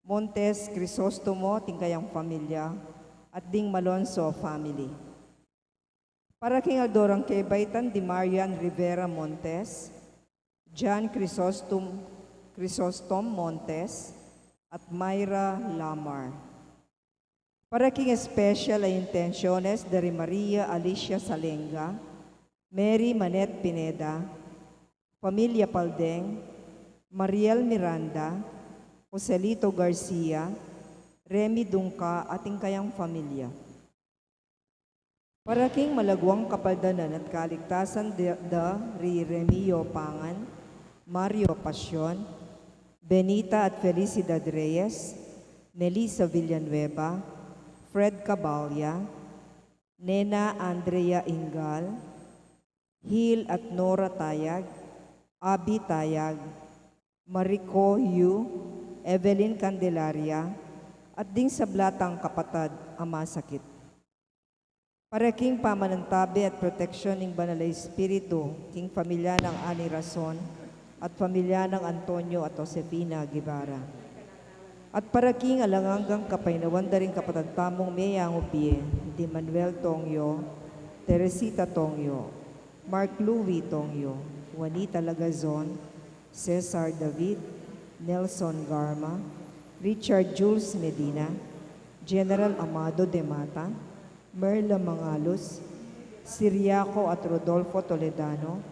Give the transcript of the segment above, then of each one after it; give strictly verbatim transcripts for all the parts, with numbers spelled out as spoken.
Montes Crisostomo at ing kayang pamilya, at ding Malonzo family. Para king aldo rang kebaitan di Marian Rivera Montes, John Crisostom, Crisostom Montes, at Myra Lamar. Para king special a intenciones dari Maria Alicia Salenga, Mary Manette Pineda, Pamilya Paldeng, Mariel Miranda, Joselito Garcia, Remy Dungca at ing kayang pamilya. Para king malagwang kapaldanan at kaligtasan da, da ri Remio Pangan, Mario Pasion, Benita at Felicidad Reyes, Melissa Villanueva, Fred Cabalya, Nena Andrea Ingal, Hil at Nora Tayag, Abi Tayag, Mariko Yu, Evelyn Candelaria, at ding sabla tang kapatad a masakit. Para king pamanantabe at proteksyon ning Banal a Espiritu, king pamilya nang Ani Rason, at pamilya nang Antonio at Josefina Guevara. At para king alang anggang kapaynawan da ring kapatad tamung meyangu pie, di Manuel Tongyo, Teresita Tongyo, Mark Louis Tongyo, Juanita Lagazon, Cesar David, Nelson Garma, Richard Jules Medina, General Amado Demata, Merla Mangalos, Siriaco at Rodolfo Toledano,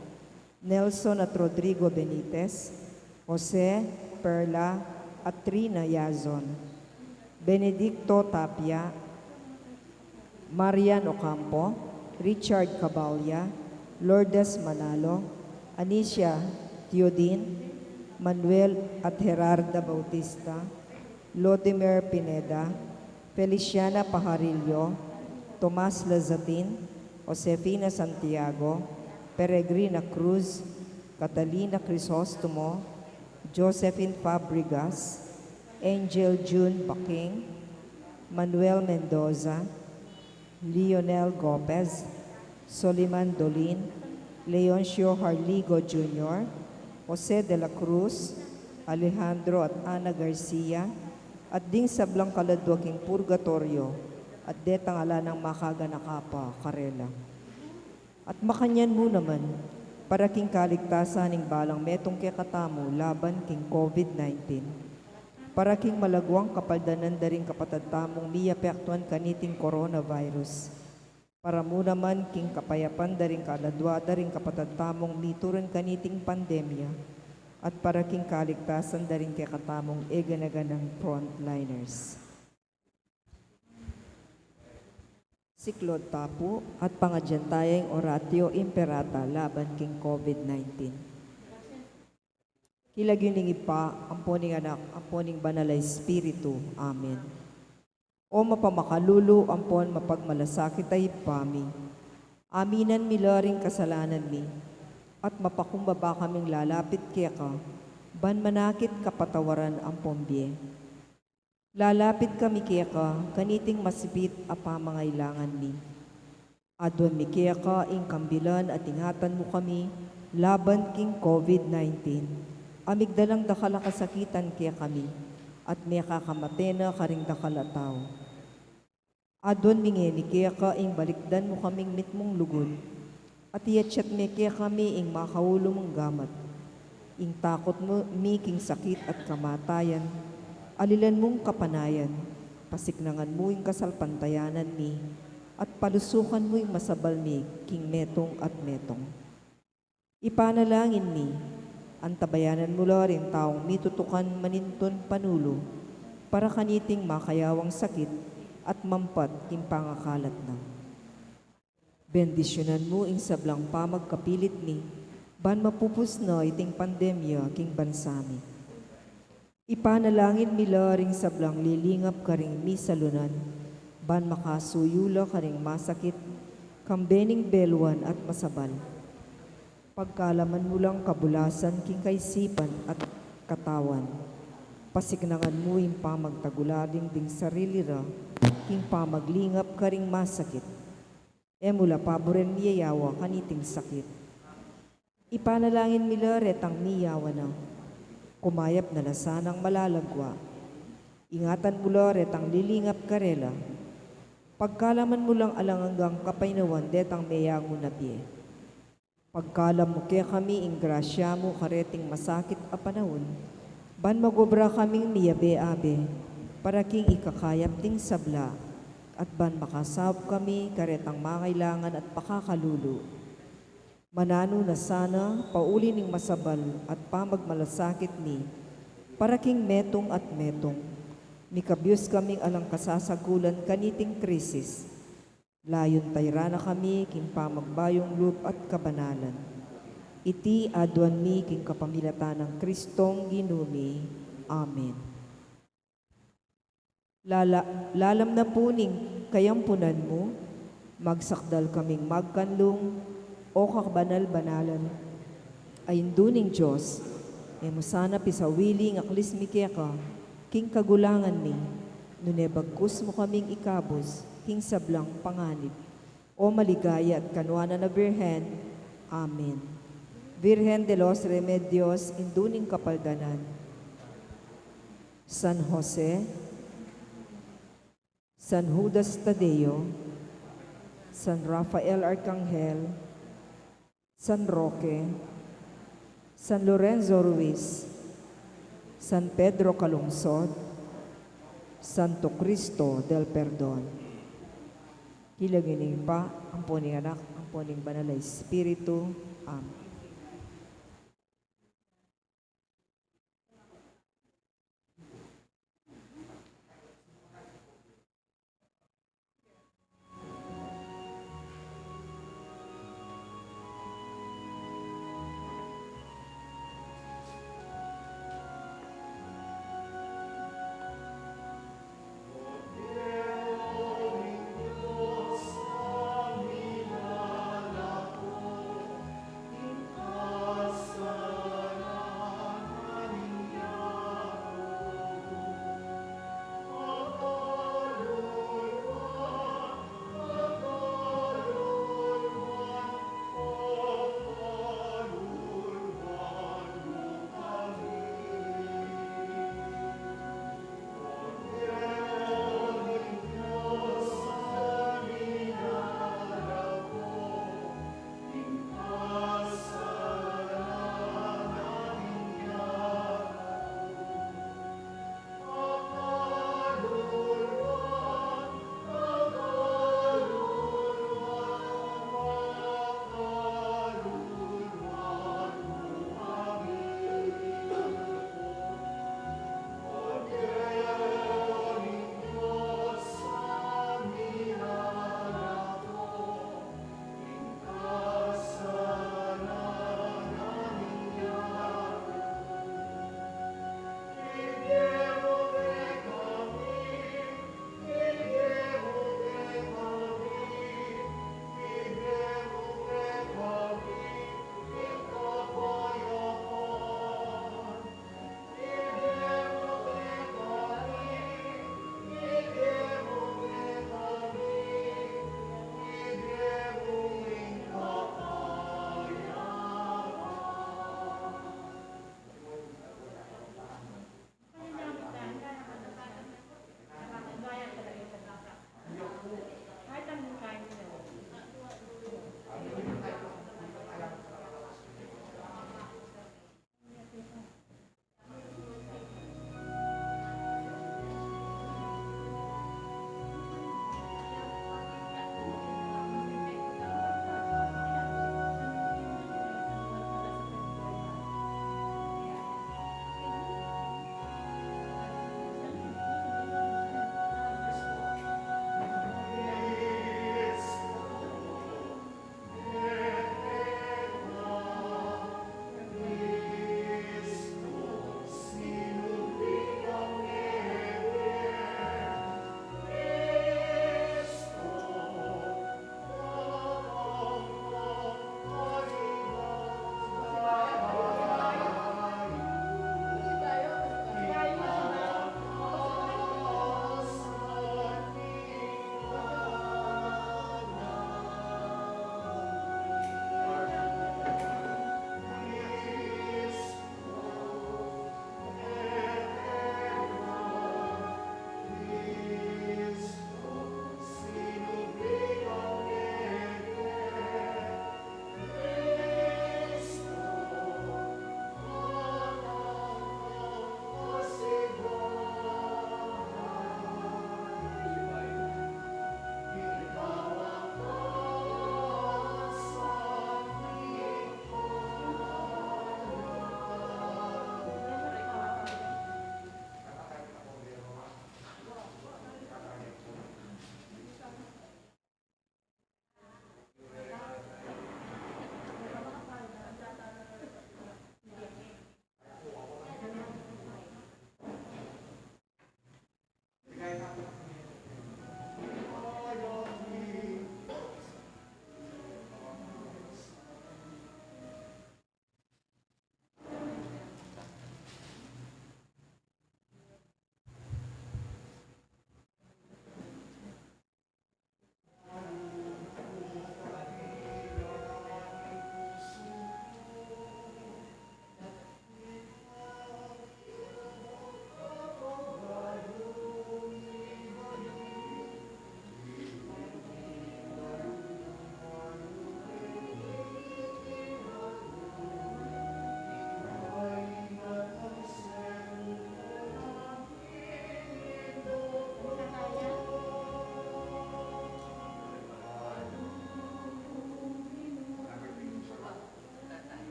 Nelson at Rodrigo Benitez, Jose, Perla, at Trina Yazon, Benedicto Tapia, Marian Ocampo, Richard Cabalya, Lourdes Manalo, Anicia Theodin, Manuel at Gerarda Bautista, Lodimer Pineda, Feliciana Pajarillo, Tomas Lazatin, Josefina Santiago, Peregrina Cruz, Catalina Crisostomo, Josephine Fabregas, Angel June Baking, Manuel Mendoza, Lionel Gopez, Soliman Dolin, Leoncio Harligo Junior, Jose de la Cruz, Alejandro at Ana Garcia, at ding sablang kaladua king purgatoryo, at detang ala nang makaganaka pa karela. At makanyan mu naman, para king kaligtasan ning balang metung kekatamu laban king COVID nineteen, para king malagwang kapaldanan da ring kapatad tamung miapektuan kaniting coronavirus, para mu naman king kapayapan da ring kaladua da ring kapatad tamung mituran kaniting pandemya, at para king kaligtasan da ring kekatamung eganaganang frontliners. Siklaud ta pu at pangadyan taya ing Oratio Imperata laban king COVID nineteen. King lagyu ning Ibpa, ampo ning Anak, ampo ning Banal a Espiritu. Amen. O mapamakalulu ampon mapagmalasakit a Ibpa mi, aminan mi la ring kasalanan mi, at mapakumbaba kaming lalapit keka, ban manakit kapatawaran ampon bie. Lalapit kami keka kaniting masipit a pamangailangan mi. Aduan mi keka ing kambilan at ingatan mu kami laban king COVID nineteen, a migdalang dakal a kasakitan kekami, at mekakamate na karing dakal a tau. Aduan mi ngeni keka ing balikdan mu kaming mitmung lugud, at iyatyat me kekami ing makaulu mung gamat. Ing takut mu mi king sakit at kamatayan, alilan mung kapanayan, pasiknangan mu ing kasalpantayanan mi, at palusukan mu ing masabal mi king metung at metung. Ipanalangin mi, antabayanan mu la ring taung mitutukan manintun panulu, para kaniting makayawang sakit at mampat king pangakalat na. Bendisyunan mu ing sablang pamagkapilit mi, ban mapupus na iting pandemya king bansa mi. Ipanalangin mi la ring sablang lilingap karing misalunan, ban makasuyu la karing masakit, kambe ning beluan at masabal. Pagkalaman mu lang kabulasan king kaisipan at katawan. Pasiknangan mu ing pamagtagulaling ding sarili ra, king pamaglingap karing masakit. E mu la paburen miyayawa kaniting sakit. Ipanalangin mi la retang miyawa na. Kumayap na la sanang malalagwa. Ingatan mu la retang lilingap karela. Pagkaluban mu lang alang anggang kapaynawan detang meyangu na bie. Pagkaluban mu kekami ing grasya mu kareting masakit a panaun, ban magobra kaming miyabe-abe para king ikakayap ding sabla, at ban makasaup kami karetang mangailangan at pakakalulu. Mananu na sana, pauli ning masabal at pamagmalasakit mi, para king metung at metung, mikabyus kaming alang kasasagulan kaniting krisis. Layun tayran na kami king pamagbayung lub at kabanalan. Iti aduan mi king kapamilatan nang Kristong Ginu mi. Amen. Lala-, lalam na pu ning kayampunan mu, magsakdal kaming magkanlung, O kabanal-banalan a Indu ning Dios, e mu sana pisawili ing aklis mi keka king kagulangan mi, nune bagkus mu kaming ikabus king sablang panganib. O maligaya at kanuanan a Birhen. Amen. Virgen de los Remedios, Indu ning Kapaldanan. San Jose, San Judas Tadeo, San Rafael Arcangel, San Roque, San Lorenzo Ruiz, San Pedro Calungsod, Santo Cristo del Perdon. King lagyu ning Ibpa, ampo ning Anak, ampo ning Banal a Espiritu. Amen.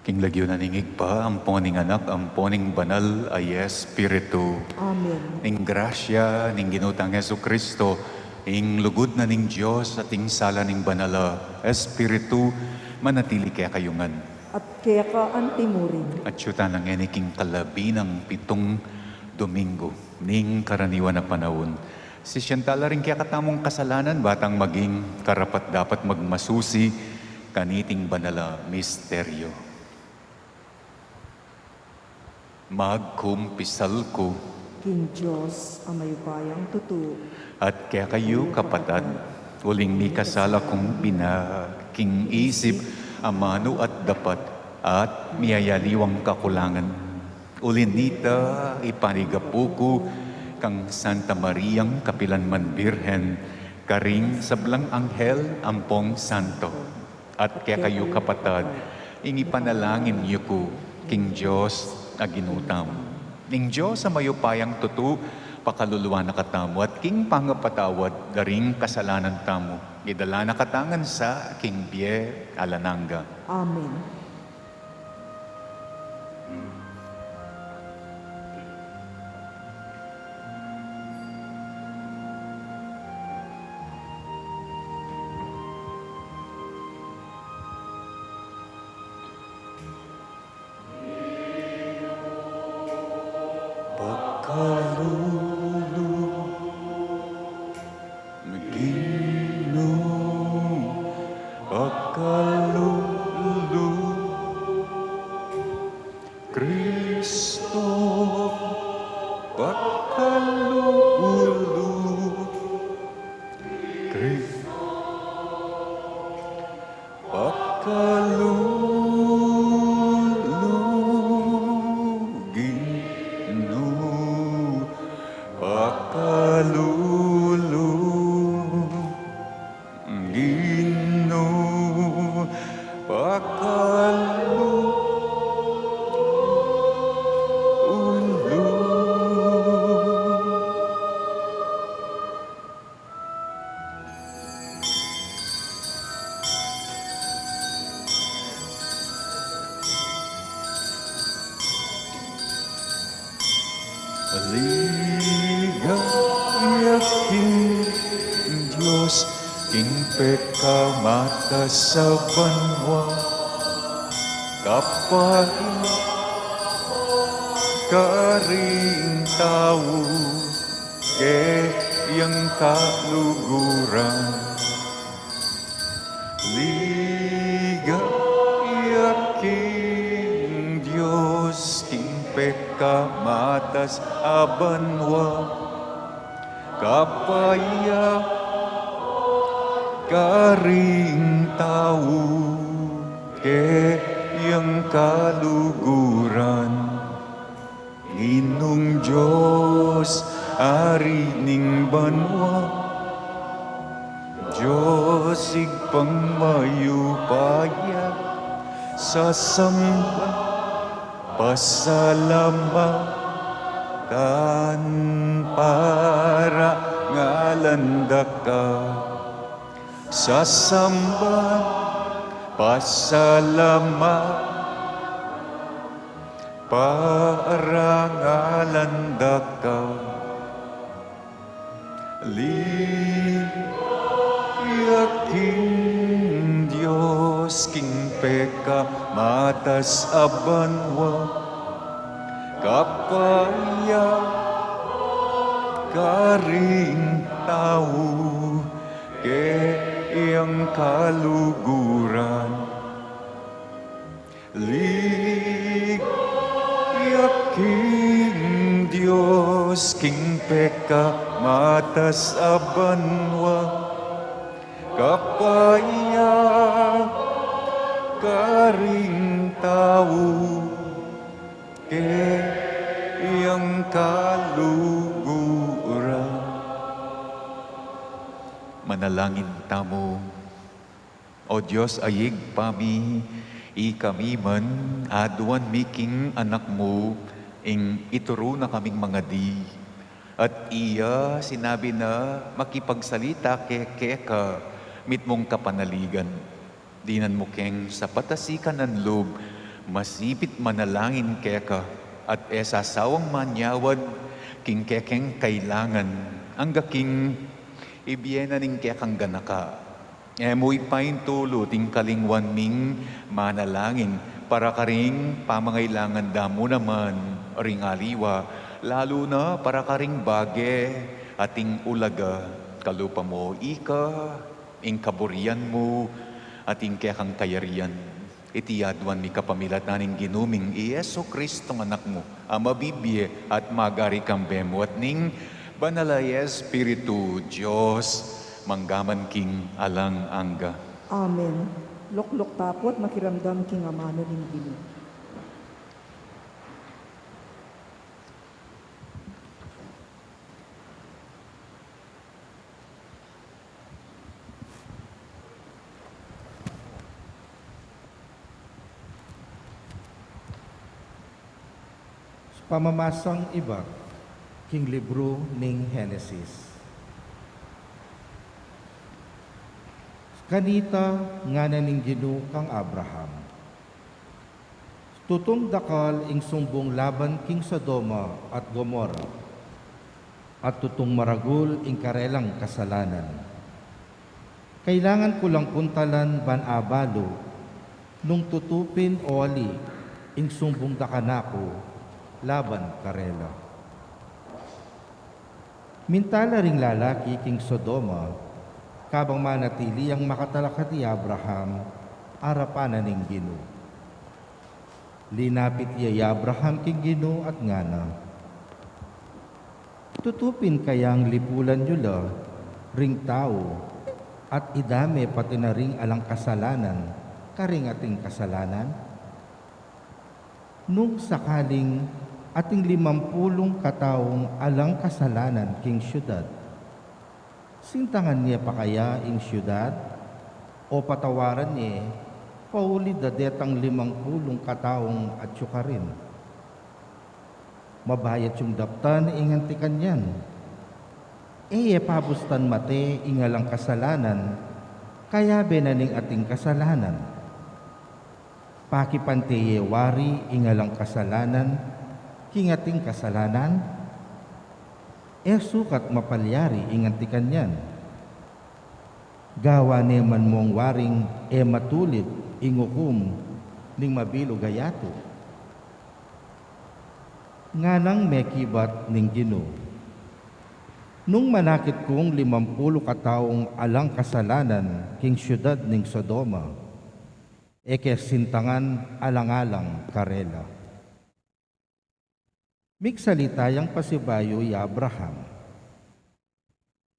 King lagyu na ning Ibpa, ampo ning Anak, ampo ning Banal a Espiritu. Amen. Ing grasya ning Ginu tang Jesucristo, ing lugud na ning Dios, at ing sala ning Banal a Espiritu, manatili kekayu ngan. At keka antimurin. At yu tana ngeni king kalabi nang pitung Domingo ning karaniwan a panaun. Sisian tala ring kekatamung kasalanan, ba tang maging karapat-dapat magmasusi kaniting banal a misteryo. Magkumpisal ku king Dios a mayupayang tutu. At kekayu, kapatad, uling mikasala kung bina king isip, amanu at dapat, at miyayaliwang kakulangan. Uli na nita, ipanigapu ku kang Santa Mariang kapilan man Birhen, karing sablang anghel ampong santo, at kekayu, kapatad, ing ipanalangin yu ku king Dios a Ginu tamu. Ing Dios a mayupayang tutu, pakaluluan na katamu, at king pangapatawad da ring kasalanan tamu, idala na katamu ngan sa king bie alang angga. Amen. Pakalulu, Ginu, pakalulu, Kristo, pakalulu, Kristo, pakalulu, Ginu, pakalulu, Ginu, pakalulu. Ligaya king Dios, king pekamatas a banua, kapaya karing tau keyang kaluguran. Ligaya king Dios, king pekamatas a banua, kapaya karing tau keyang kaluguran. Ginung Dios, Ari ning banua, Dios Ibpang mayupaya, sasamba, pasalamatan, parangalan da ka. Sasamba, pasalamatan, parangalan da ka. Ligaya king Dios, king pekamatas a banua, kapaya karing tau keyang kaluguran. Ligaya king Dios, king pekamatas a banua, kapaya karing tau keyang kaluguran. Manalangin tamu. O Dios a Ibpa mi, ikami man, aduan mi king Anak mu ing ituru na kaming mangadi. At iya sinabi na makipagsalita ke keka mitmung kapanaligan. Dinan mu keng sapat a sikanan lub, Masipit manalangin keka, at e sasawang manyawad king kekeng kailangan, angga king ibie na ning kekang ganaka. E mu ipaintulut ing kalingwan ming manalangin para karing pamangailangan da mu naman ring aliwa, lalu na para karing bage at ing ulaga. Kalupa mu ika ing kaburian mu at ing kekang kayarian. Iti aduan mi kapamilatan ning Ginu ming i Jesu Cristo, anak mu, a mabibie at magari kambe mu at ning Banal a Espiritu, Dios, mangga man king alang angga. Amen. Loklok tamu at makiramdam king amanu ning Ginu. Pamamasang ibat king libru ning Henesis. Kanita ngana ning Ginu kang Abraham, tutung dakal ing sumbung laban king Sodoma at Gomorra, at tutung maragul ing karelang kasalanan. Kailangan ku lang puntalan ban abalu nung tutu pin o ali ing sumbung da kanaku laban karela. Minta la ring lalaki king Sodoma, kabang manatili yang makatalakad i Abraham arapan na ning Ginu. Linapit ya i Abraham king Ginu at ngana, tutu pin kayang lipulan yu la ring tau at idame pati na ring alang kasalanan karing ating kasalanan? Nung sakaling ating limampulung kataung alang kasalanan king siudad, sintangan ne pa kaya ing siudad, o patawaran ne pauli da detang limampulung kataung atyu karin? Mabayat yung daptan ing anti kanyan. E ye pabustan mate ing alang kasalanan kayabe na ning ating kasalanan. Pakipante ye wari ing alang kasalanan king ating kasalanan? E sukat mapalyari ing anti kanyan. Gawa ne man mung waring e matulid ing ukum ning mabilug a yatu. Nganang mekibat ning Ginu, nung manakit kung limampulu kataung alang kasalanan king siudad ning Sodoma, e ke sintangan alang-alang karela. Migsalita yang pasibayu i Abraham,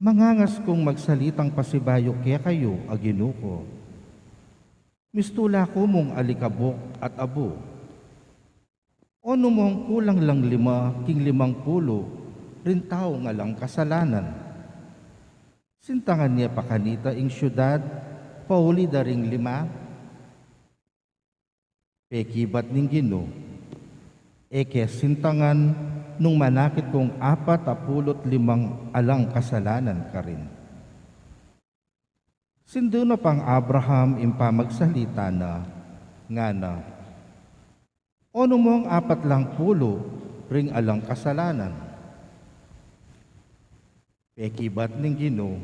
mangangas kung magsalitang pasibayu kekayu, a Ginu ku. Mistula ku mung alikabuk at abu. O nu mung kulang lang lima king limang pulu ring taung alang kasalanan, sintangan ne pa kanita ing siudad pauli da ring lima? Pekibat ning Ginu, e ke sintangan nung manakit kung apat a pulu't limang alang kasalanan karin. Sindu na pang Abraham ing pamagsalita na, ngana, o nu mung apat lang pulu ring alang kasalanan? Pekibat ning Ginu,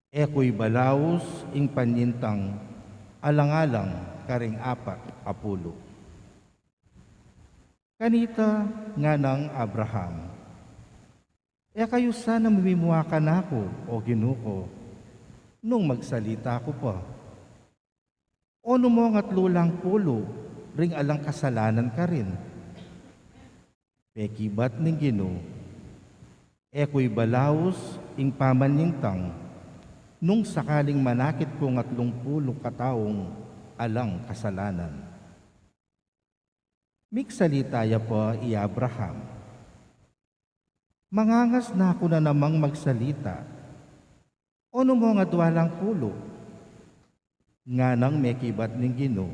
e ku ibalaus ing panyintang alang-alang karing apat a pulu. Kanita nganang Abraham, e kayu sana mimimua kanaku, o Ginu ku, nung magsalita ku pa. O nu mung atlu lang pulu ring alang kasalanan karin? Pekibat ning Ginu, e ku ibalaus ing pamanyintang nung sakaling manakit kung atlung pulu kataung alang kasalanan. Migsalita ya pa i Abraham, mangangas na ku na namang magsalita. O nu mung adwa lang pulu? Nganang mekibat ning Ginu,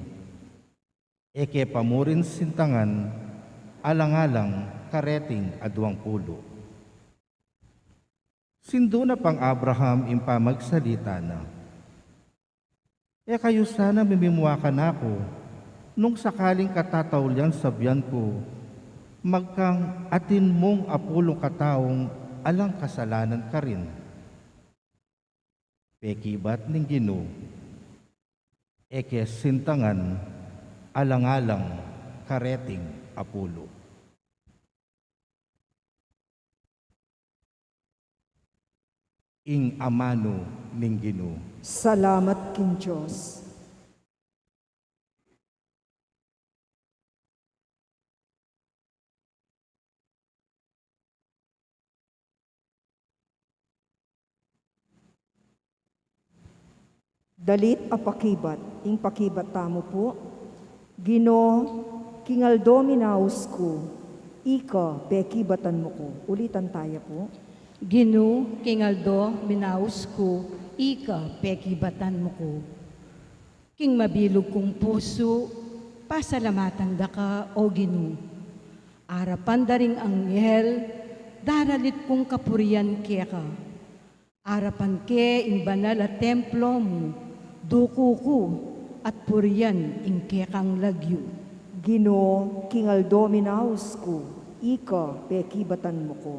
e ke pa mu rin sintangan alang-alang kareting adwang pulu. Sindu na pang Abraham ing pamagsalita na, e kayu sana mimimua kanaku Nung sakaling katataulian sabian ku, magkang atin mung apulung kataung alang kasalanan karin. Pekibat ning Ginu, e ke sintangan alang-alang kareting apulu. Ing amanu ning Ginu. Salamat king Dios. Dalit a pakibat, ing pakibat tamu pu. Ginu, king aldo minaus ku, ika pekibatan mu ku. Ulitan taya pu. Ginu, king aldo minaus ku, ika pekibatan mu ku. King mabilug kung pusu, pasalamatan da ka, O Ginu. Arapan da ring anghel, daralit kung kapurian keka. Arapan ke ing banal a templo mu, duku ku, at purian ing kekang lagyu. Ginu, king aldo minaus ku, ika pekibatan mu ku.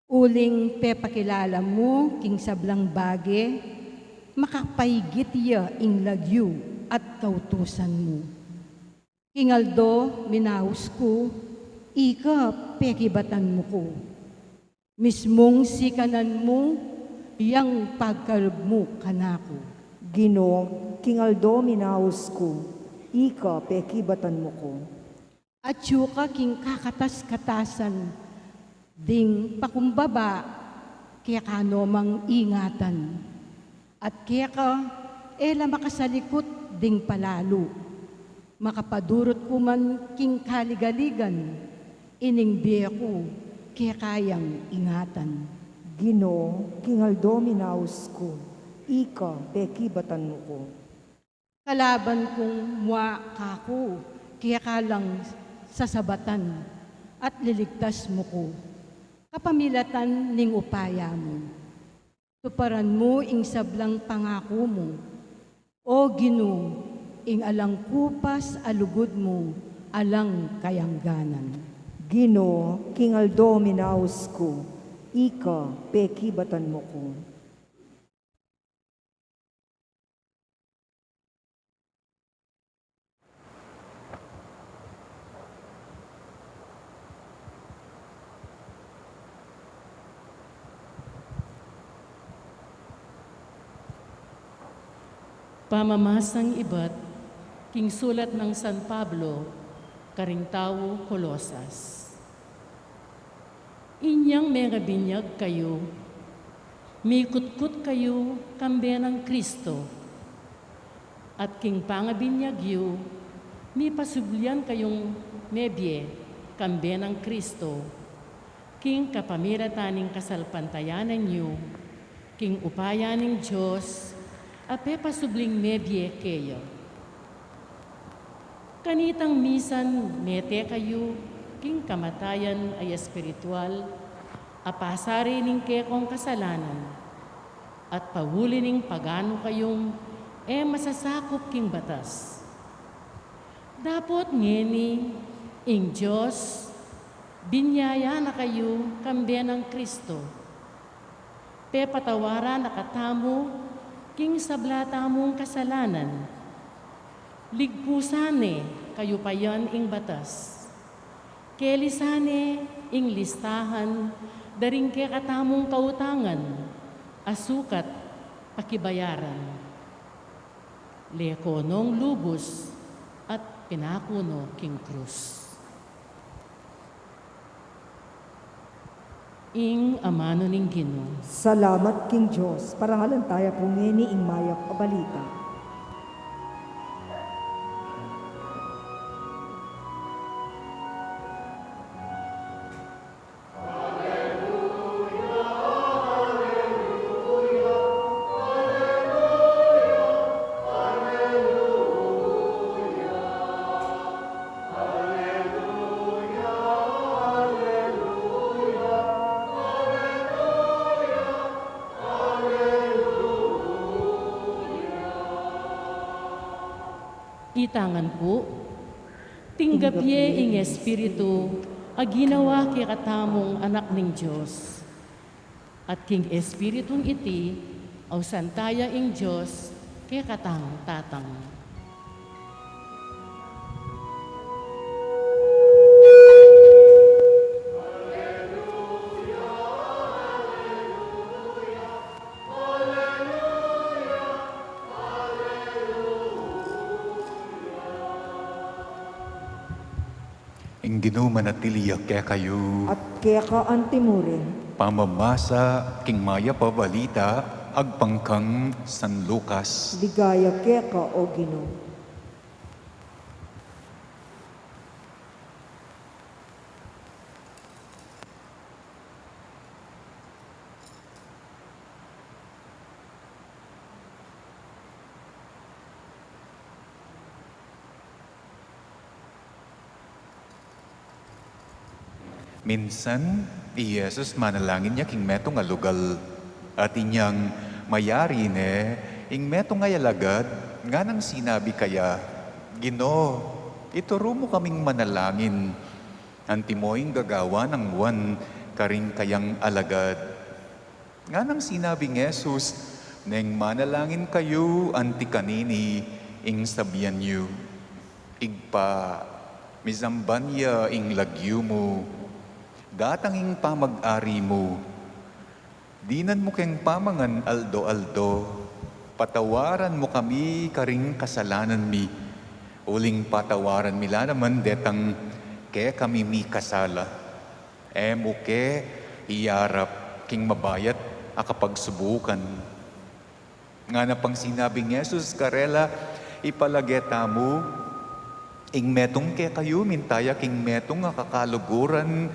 Uling pepakilala mu king sablang bage, makapaigit ya ing lagyu at kautusan mu. King aldo minaus ku, ika pekibatan mu ku. Mismung sikanan mu, yang pagkalub mu kanaku. Ginu, king aldo minaus ku, ika pekibatan mu ku. Atyu ka king kakatas-katasan ding pakumbaba keka no mang ingatan. At keka e la makasalikut ding palalu. Makapadurut ku man king kaligaligan, ining bie ku keka yang ingatan. Ginu, king aldo minaus ku, ika pekibatan mu ku. Kalaban kung mua kaku, keka lang sasabatan at liligtas mu ku. Kapamilatan ning upaya mu. Tuparan mu ing sablang pangaku mu. O Ginu, ing alang kupas a lugud mu, alang kayangganan. Ginu, king aldo minaus ku, ika pekibatan mu ku. Pamamasang ibat king sulat nang San Pablo karing tau Colosas. Inyang mengabinyag kayu, mikutkut kayu kambe nang Kristo. At king pangabinyag yu, mipasublian kayung mebie kambe nang Kristo, king kapamilatan ning kasalpantayanan yu, king upaya ning Dios a pepasubling mebie keya. Kanitang misan mete kayu king kamatayan a espiritual a pasare ning kekong kasalanan, at pauli ning paganu kayung e masasakup king batas. Dapot ngeni ing Dios binyaya na kayu kambe nang Kristo. Pepatawaran na katamu king sabla tamung kasalanan. Ligpusan ne kayupayan ing batas. Kelisan ne ing listahan da ring kekatamung kautangan a sukat pakibayaran. Leko nong lubus at pinaku no king krus. Ing amanu ning Ginu. Salamat king Dios. Parangalan taya pu ngeni ing mayap a balita. Itangan pu, tinggap ye ing Espiritu a ginawa kekatamung anak ning Dios, at king Espiritung iti, ausan taya ing Dios kekatang Tatang. Ing Ginu manatili ya kekayu. At keka antimurin. Pamamasa king mayap a balita agpang kang San Lucas. Ligaya keka, O Ginu. Minsan, i Jesus manalangin ya king metung a lugal, at inyang mayari ne, ing metung a alagad nganang sinabi kaya, "Ginu, ituru mu kaming manalangin." Antimo ing gagawa nang Juan karing kayang alagad. Nganang sinabi nang Jesus, "Neng manalangin kayu anti kanini, ing sabian yu, 'Ibpa, misamban ya ing lagyu mu. Datang ing pamag-ari mu. Dinan mu keng pamangan aldo-aldo. Patawaran mu kami karing kasalanan mi, uling patawaran mi la naman detang kekami mikasala. E mu ke iyarap king mabayat a kapagsubukan.'" Ngana pang sinabi nang Jesus karela, "Ipalage tamu, ing metung kekayu minta ya king metung a kakaluguran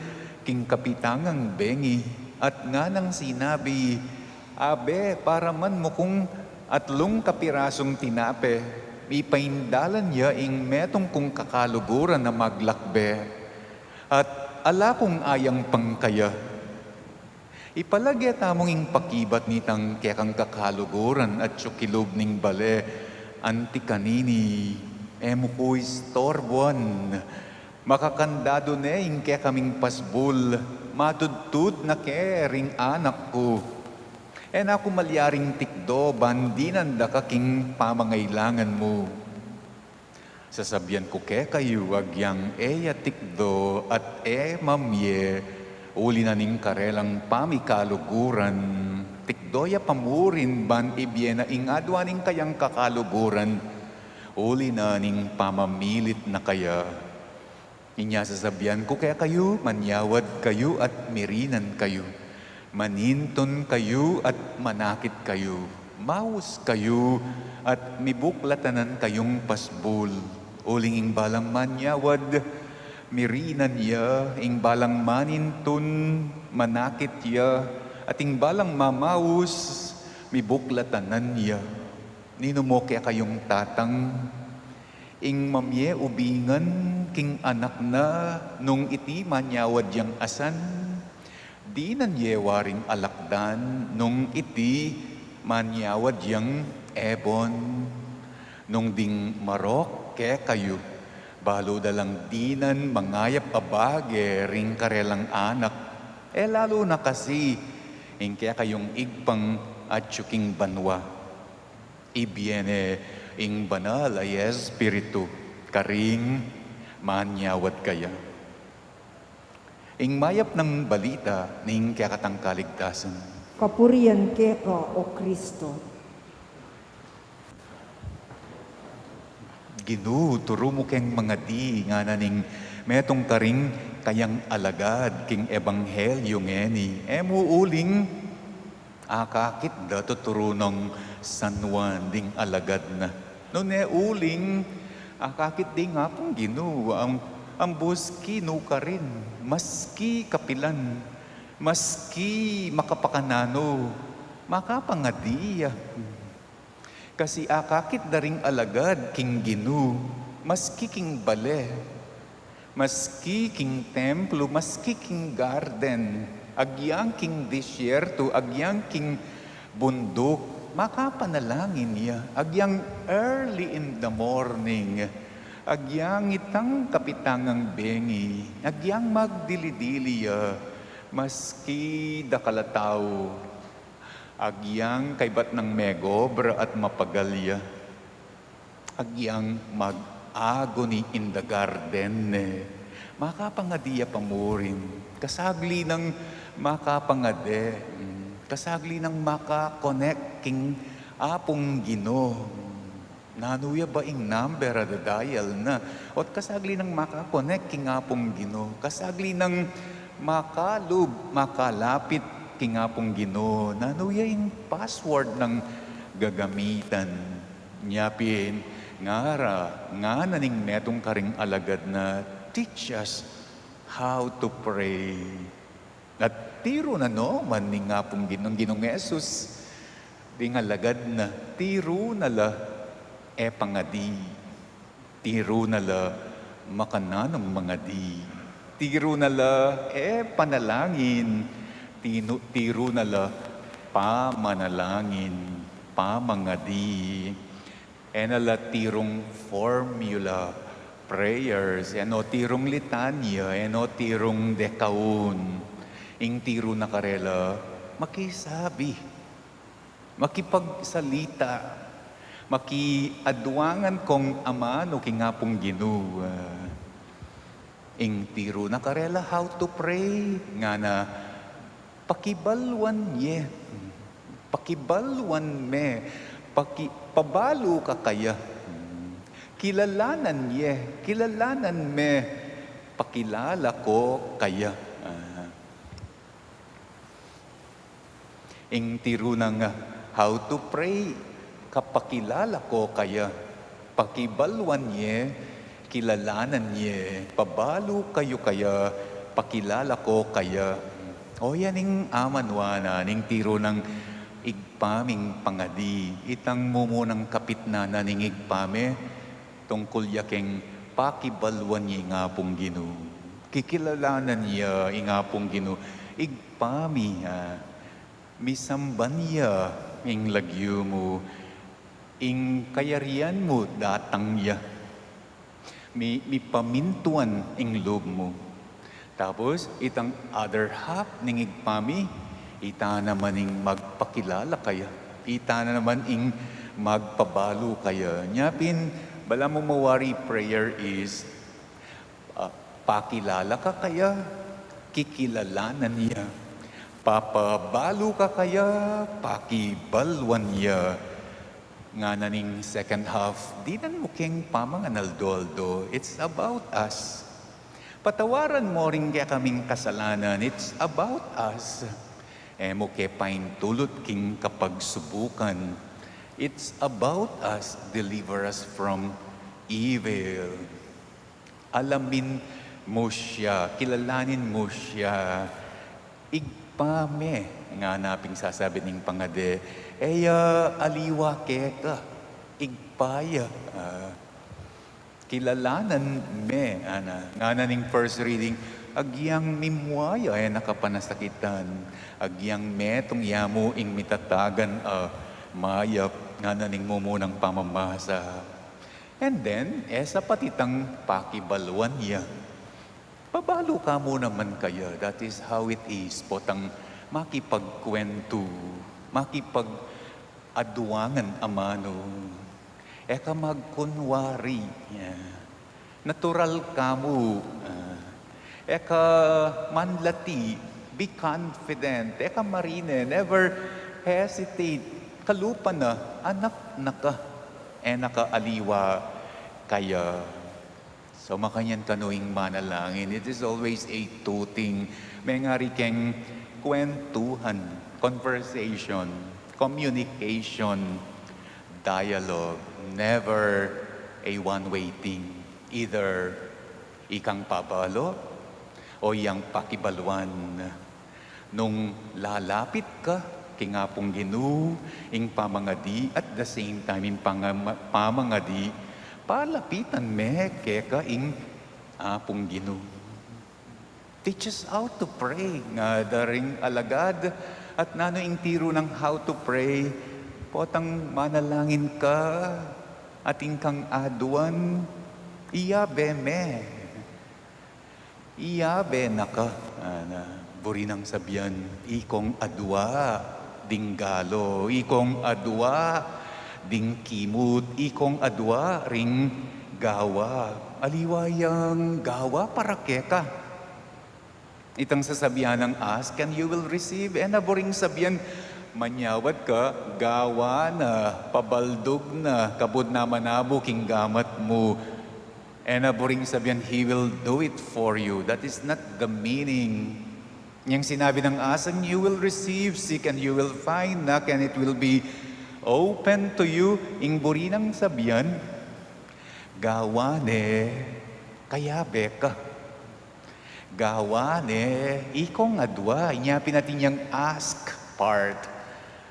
king kapitangang bengi, at nganang sinabi, 'Abe, paraman mu kung atlung kapirasung tinape.' Ipaindalan ya ing metung kung kakaluguran a maglakbe, at ala kung ayang pangkaya. Ipalage tamu ing pakibat nitang kekang kakaluguran atyu kilub ning bale anti kanini, 'E mu ku istorbuan. Makakandadu ne ing kekaming pasbul. Matudtud na ke ring anak ku. E na ku malyaring tikdo ban dinan da ka king pamangailangan mu.' Sasabian ku kekayu, agyang e ya tikdo at e mamye uli na ning karelang pamikaluguran, tikdo ya pa murin ban ibie na ing adua ning kayang kakaluguran uli na ning pamamilit na kaya. Inya sasabian ku kekayu, manyawad kayu at mirinan kayu. Manintun kayu at manakit kayu. Maus kayu at mibuklatanan kayung pasbul. Uling ing balang manyawad, mirinan ya, ing balang manintun, manakit ya, at ing balang mamaus, mibuklatanan ya. Ninu mu kekayung tatang, ing mamye ubingan king anak na nung iti manyawad yang asan, dinan ye waring alakdan nung iti manyawad yang ebon. Nung ding marok kekayu, balu da lang dinan mangayap a bage ring karelang anak, e lalu na kasi ing kekayung Ibpang atyu king banua. Ibie ne ing Banal a Espiritu karing manyawad kaya. Ing mayap nang balita ning kekatang kaligtasan. Kapurian keka, O Kristo. Ginu, turu mu keng mangadi, ngana ning metung karing kayang alagad king ebanghelyu ngeni. E mu uling akakit da tuturu nang San Juan ding alagad na. Nune uling akakit ding Apung Ginu, ang, ang buski nukarin, maski kapilan, maski makapakananu, makapangadi ya. Kasi akakit da ring alagad king Ginu, maski king bale, maski king templo, maski king garden, agyang king disyerto, agyang king bunduk, makapanalangin ya, agyang early in the morning, agyang itang kapitangang bengi, agyang magdili-dili ya, maski dakal a tau, agyang kaybat nang megobra at mapagal ya, agyang mag-agony in the garden, e. Makapangadi ya pa murin. Kasagli nang makapangadi, mm, kasagli nang maka-connect king Apung Ginu. Nanu ya ba ing number a da-dial na? Ot kasagli nang maka-connect king Apung Ginu. Kasagli nang makalub, makalapit king Apung Ginu. Nanu ya ing password nang gagamitan? Nya pin, ngara, ngana ning metung karing alagad na, "Teach us how to pray." At tiru na no man ning Apung Ginu, Ginung Jesus, ding alagad na, tiru na la, e pangadi. Tiru na la, makananung mangadi. Tiru na la, e panalangin. Tinu-, tiru na la, pamanalangin, pamangadi. E na la tirung formula prayers, e no tirung litanya, e no tirung dekaun. Ing tiru na karela, makisabi, makipagsalita, makiadwangan kung amanu king Apung Ginu. Ah, ing tiru na karela, how to pray, ngana, pakibaluan ye. Pakibaluan me. Paki-, pabalu ka kaya. Kilalanan ye. Kilalanan me. Pakilala ko kaya. Ah. Ing tiru nang how to pray, kapakilala ko kaya, pakibaluan ye, kilalanan ye, pabalu kayu kaya, pakilala ko kaya. O, yan ing amanuan na ning tiru nang Ibpa ming pangadi, itang mumunang kapitnan na ning Ibpa mi, tungkul ya keng pakibaluan ye ing Apung Ginu. Kikilalanan ya ing Apung Ginu, Ibpa mi, ah, misamban ya ing lagyu mu, ing kayarian mu datang ya. Mi-, mipamintuan ing lub mu. Tapos, itang other half ning Ibpa mi, ita naman ing magpakilala kaya. Ita na naman ing magpabalu kaya. Nya pin, balamu mawari prayer is, ah, pakilala ka kaya, kikilalanan ya. Papabalu ka kaya, pakibaluan ya. Ngana ning second half, dinan mu keng pamanganaldo-aldo. It's about us. Patawaran mu ring kekaming kasalanan. It's about us. E mu ke paintulut king kapagsubukan. It's about us. Deliver us from evil. Alamin mu siya, kilalanin mu siya. Ibpa mi, ngana pin sasabi ning pangadi, e ya aliwa keka, Ibpa ya. Ah, kilalanan me, ana, ngana ning first reading, agyang mimua ya e na kapanasakitan, agyang metung ya mu ing mitatagan a mayap, ngana ning mumunang pamamasa. And then, e sa pati itang pakibaluan ya. Pabalu ka mu naman kaya, that is how it is, potang makipagkwentu, makipag-adwangan amanu. E ka magkunwari, ya. Natural ka mu, ah, e ka manlati, be confident, e ka marine, never hesitate. Kalupa na, anak na ka, e na ka aliwa kaya. So, makanyan kanu ing manalangin. It is always a two thing. Mengari keng kwentuhan, conversation, communication, dialogue. Never a one-way thing. Either ikang pabalu o iyang pakibaluan. Nung lalapit ka king Apung Ginu, ing pamangadi, at the same time, ing pangama-, pamangadi, palapitan me keka ing Apung Ginu. Teach us how to pray, ngada ring alagad, at nanu ing tiru nang how to pray, Potang manalangin ka, atin kang aduan, iyabe me. Iyabe na ka. Ana, buri nang sabian, ikong adua ding galo, ikong adua ding kimut, ikong adua ring gawa. Aliwa yang gawa para keka. Itang sasabian nang ask and you will receive. E na buring sabian, manyawad ka, gawa na, pabaldug na, kabud na manabu king gamat mu. E na buring sabian, he will do it for you. That is not the meaning. Yang sinabi nang ask and you will receive, seek and you will find, knock and it will be open to you. Ing buri nang sabian, gawa ne, kayabe ka. Gawa ne, ikong adua, inya pin atin yang ask part,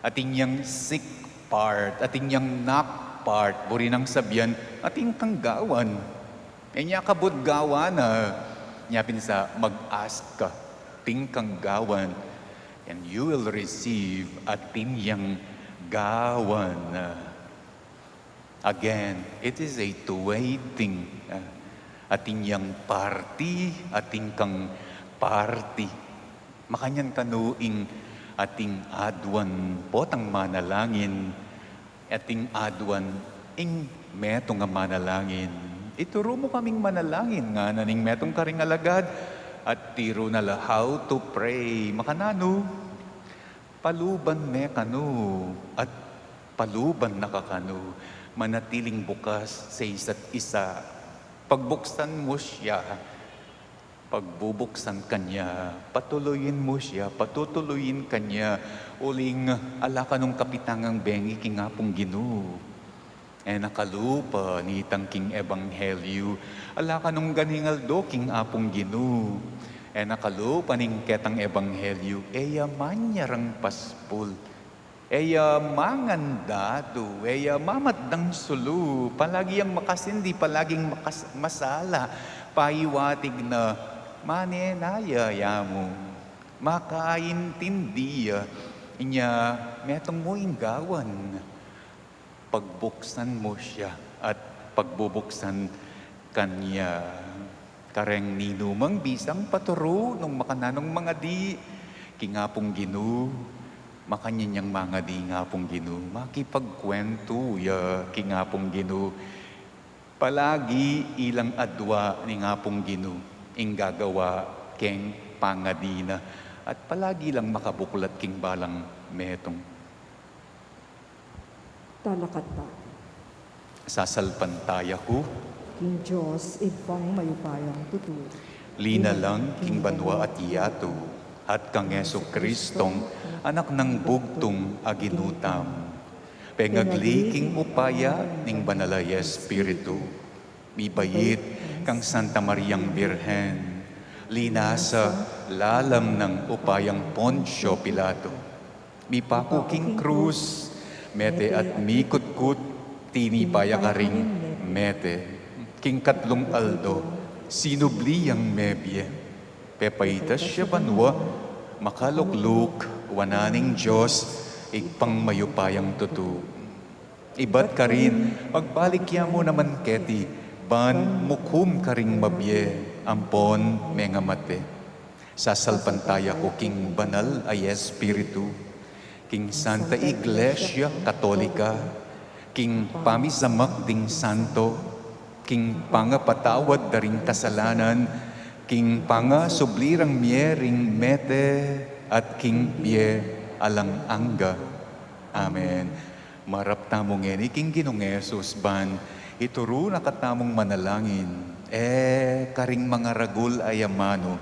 atin yang seek part, atin yang knock part, buri nang sabian, atin kang gawan. Inya kabud gawa na, inya pin sa mag-ask ka, atin kang gawan, and you will receive, atin yang gawan. Again, it is a two-way thing. Ah, atin yang parti, atin kang parti. Makanyan kanu ing ating aduan potang manalangin, ating aduan ing metung a manalangin. Ituru mu kaming manalangin, ngana ning metung karing alagad, at tiru na la how to pray. Makananu, paluban me kanu at paluban na ka kanu, manatiling bukas sa isa't isa. Pagbuksan mu siya, pagbubuksan ka niya, patuluyin mu siya, patutuluyin ka niya, uling ala kanung kapitangang bengi king Apung Ginu. E na kalupa nitang king ebanghelyu, ala kanung ganhing aldo king Apung Ginu. E na kalupa ning ketang ebanghelyu, e ya manyarang paspul. E ya mangandadu, e ya mamatdang sulu, palagi yang makasindi, palaging makas-, masala, paiwatig na, mane na ya, ya mu, makaintindi ya, inya metung mu ing gawan. Pagbuksan mu siya at pagbubuksan ka niya. Kareng ninumang bisang paturu nung makananung mangadi king Apung Ginu, makanyan yang mangadi king Apung Ginu, makipagkwentu ya king Apung Ginu. Palagi ilang adua ning Apung Ginu ing gagawa keng pangadi na, at palagi lang makabuklat king balang metung. Talakad ta. Sasalpantaya ku king Dios, Ibpang mayupayang tutu. Linalang king banua at yatu, at kang Jesu Kristong Anak nang bugtung a Ginu tamu. Pengagli king upaya ning Banal a Espiritu. Mibait kang Santa Mariang Birhen. Linasa lalam nang upayang Poncio Pilato. Mipaku king krus, mete at mikutkut, tinipa ya karing mete. King katlung aldo, sinubli yang mebie. Pepaitas ya banua, makalukluk wanan ning Dios, Ibpang mayupayang tutu. Ibat karin, magbalik ya mu naman keti, ban mukum karing mabie, ampon mengamate. Sasalpantaya ku king Banal a Espiritu, king Santa Iglesia Katolika, king pamisamak ding santo, king pangapatawad da ring kasalanan, king pangasubli rang mie ring mete, at king bie alang angga. Amen. Marap tamu ngeni king Ginung Jesus ban ituru na katamung manalangin, e karing mangaragul a amanu,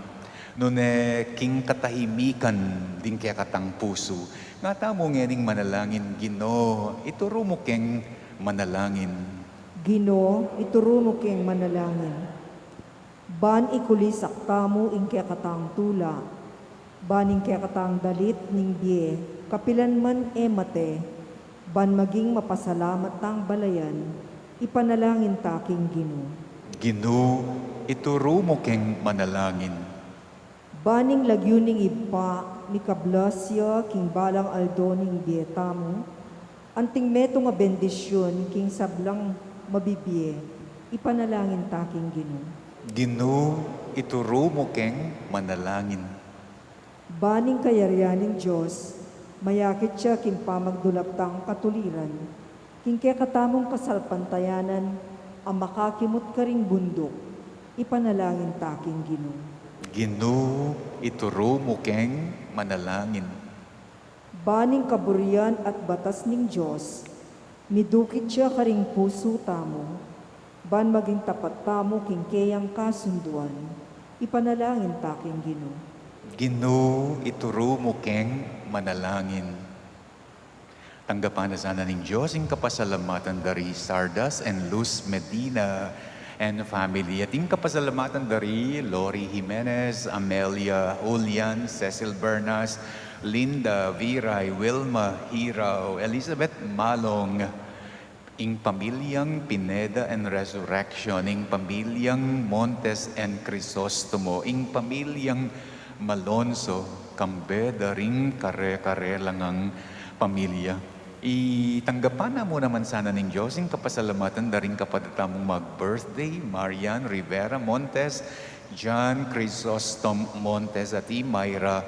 nune king katahimikan ding kekatang pusu. Nga tamu ngening manalangin, Ginu, ituru mu keng manalangin. Ginu, ituru mu keng manalangin. Ban ikulisak tamu ing kekatang tula, ban ing kekatang dalit ning bie, kapilan man e mate, ban maging mapasalamat tang balayan, ipanalangin ta king Ginu. Ginu, ituru mu keng manalangin. Ban ing lagyu ning Ibpa, mikablas ya king balang aldo ning bie tamu, Anting metung a bendisyun king sablang mabibie, ipanalangin ta king Ginu. Ginu, ituru mu keng manalangin. Ban ing kayarian ning Dios, mayakit ya king pamagdulap tang katuliran, king kekatamung kasalpantayanan a makakimut karing bunduk, ipanalangin ta king Ginu. Ginu, ituru mu keng manalangin. Ban ing kaburian at batas ning Dios, midukit ya karing pusu tamu, ban maging tapat tamu king keyang kasunduan, ipanalangin ta king Ginu. Ginu, ituru mu keng manalangin. Tanggapan na sana ning Dios ing kapasalamatan da ri Sardas and Luz Medina and family, at ing kapasalamatan da ri Lori Jimenez, Amelia, Julian, Cecil Bernas, Linda, Viray, Wilma, Hiraw, Elizabeth Malong, ing pamilyang Pineda and Resurrection, ing pamilyang Montes and Crisostomo, ing pamilyang Malonzo, kambe da ring kare-kare la ngang pamilya. Itanggapan na mu naman sana ning Dios ing kapasalamatan da ring kapatad tamung mag-birthday, Marian Rivera Montes, John Chrysostom Montes, at i Myra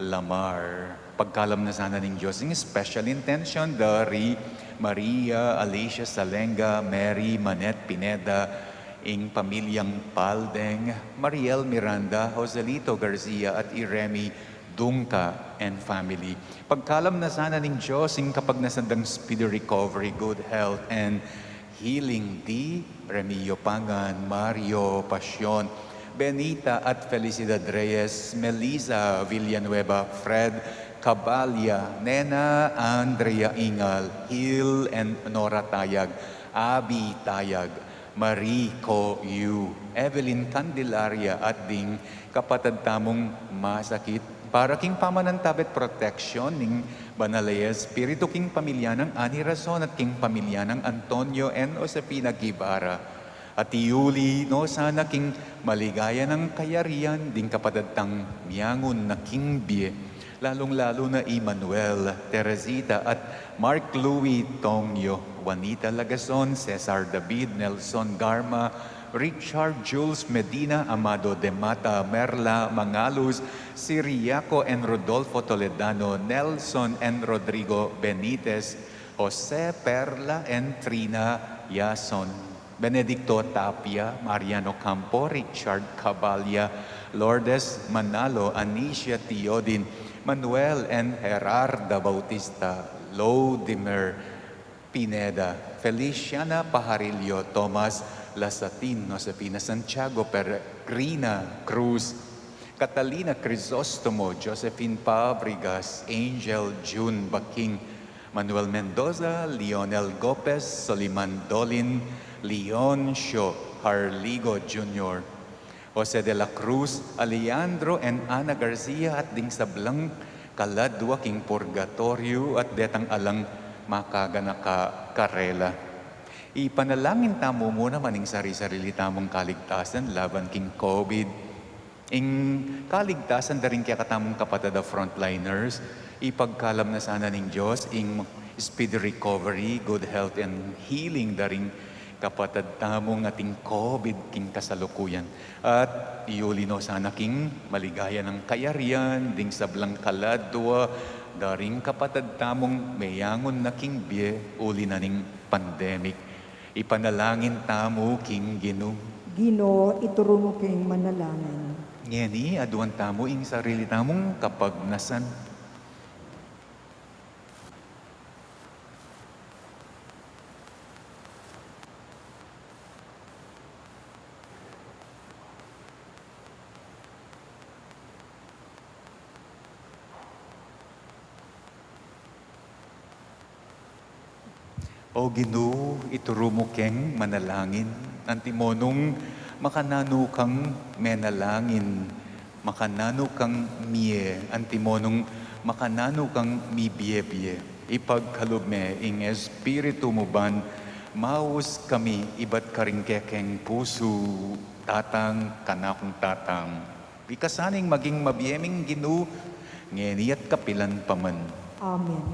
Lamar. Pagkalam na sana ning Dios ing special intention da ri Maria Alicia Salenga, Mary Manette Pineda, ing pamilyang Paldeng, Mariel Miranda, Joselito Garcia, at i Remy Dungca and family. Pagkalam na sana ning Dios ing kapagnasan dang speedy recovery, good health, and healing di Remio Pangan, Mario Pasion, Benita at Felicidad Reyes, Melissa Villanueva, Fred Cabalia, Nena Andrea Ingal, Hil and Nora Tayag, Abby Tayag, Marie Co Yu, Evelyn Candelaria, at ding kapatad tamung masakit, para king pamanantabe at proteksyon ning Banal a Espiritu king pamilya nang Ani Rason at king pamilya nang Antonio and Josefina Guevara. At iuli no sana king maligaya nang kayarian ding kapatad tang miangun na king bie, lalung-lalu na i Manuel, Teresita, at Mark Louis Tongyo, Juanita Lagason, Cesar David, Nelson Garma, Richard Jules Medina, Amado de Mata, Merla Mangalus, Siriaco and Rodolfo Toledano, Nelson and Rodrigo Benitez, Jose, Perla and Trina Yason, Benedicto Tapia, Mariano Campo, Richard Cabalia, Lourdes Manalo, Anicia Teodin, Manuel and Gerarda Bautista, Lodimer Pineda, Feliciana Pajarillo, Tomas Lasatin, Josefina Santiago, Peregrina Cruz, Catalina Crisostomo, Josephine Fabregas, Angel June Baking, Manuel Mendoza, Lionel Gopez, Soliman Dolin, Leoncio Harligo Junior, Jose de la Cruz, Alejandro and Ana Garcia, at ding sablang kaladua king purgatoryu at detang alang makaganaka karela. Ipanalangin tamu mu naman ing sari-sarili tamung kaligtasan laban king COVID. Ing kaligtasan da ring kekatamung kapatad a frontliners, ipagkalam na sana ning Dios ing speedy recovery, good health, and healing da ring kapatad tamung ating COVID king kasalukuyan. At iuli no sana king maligaya nang kayarian ding sablang kaladua da ring kapatad tamung meyangun na king bie uli na ning pandemic. Ipanalangin tamu king Ginu. Ginu, ituru mu keng manalangin. Ngeni, aduan tamu ing sarili tamung kapagnasan. O Ginu, ituru mu keng manalangin, antimonung makananu kang menalangin, makananu kang mie, antimonung makananu kang mibie-bie. Ipagkalub me ing Espiritu mu ban maus kami ibat karing kekeng pusu, Tatang, kanakung Tatang. Ika sana ing maging mabie ming Ginu, ngeni at kapilan pa man. Amen.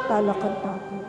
Talakad tamu.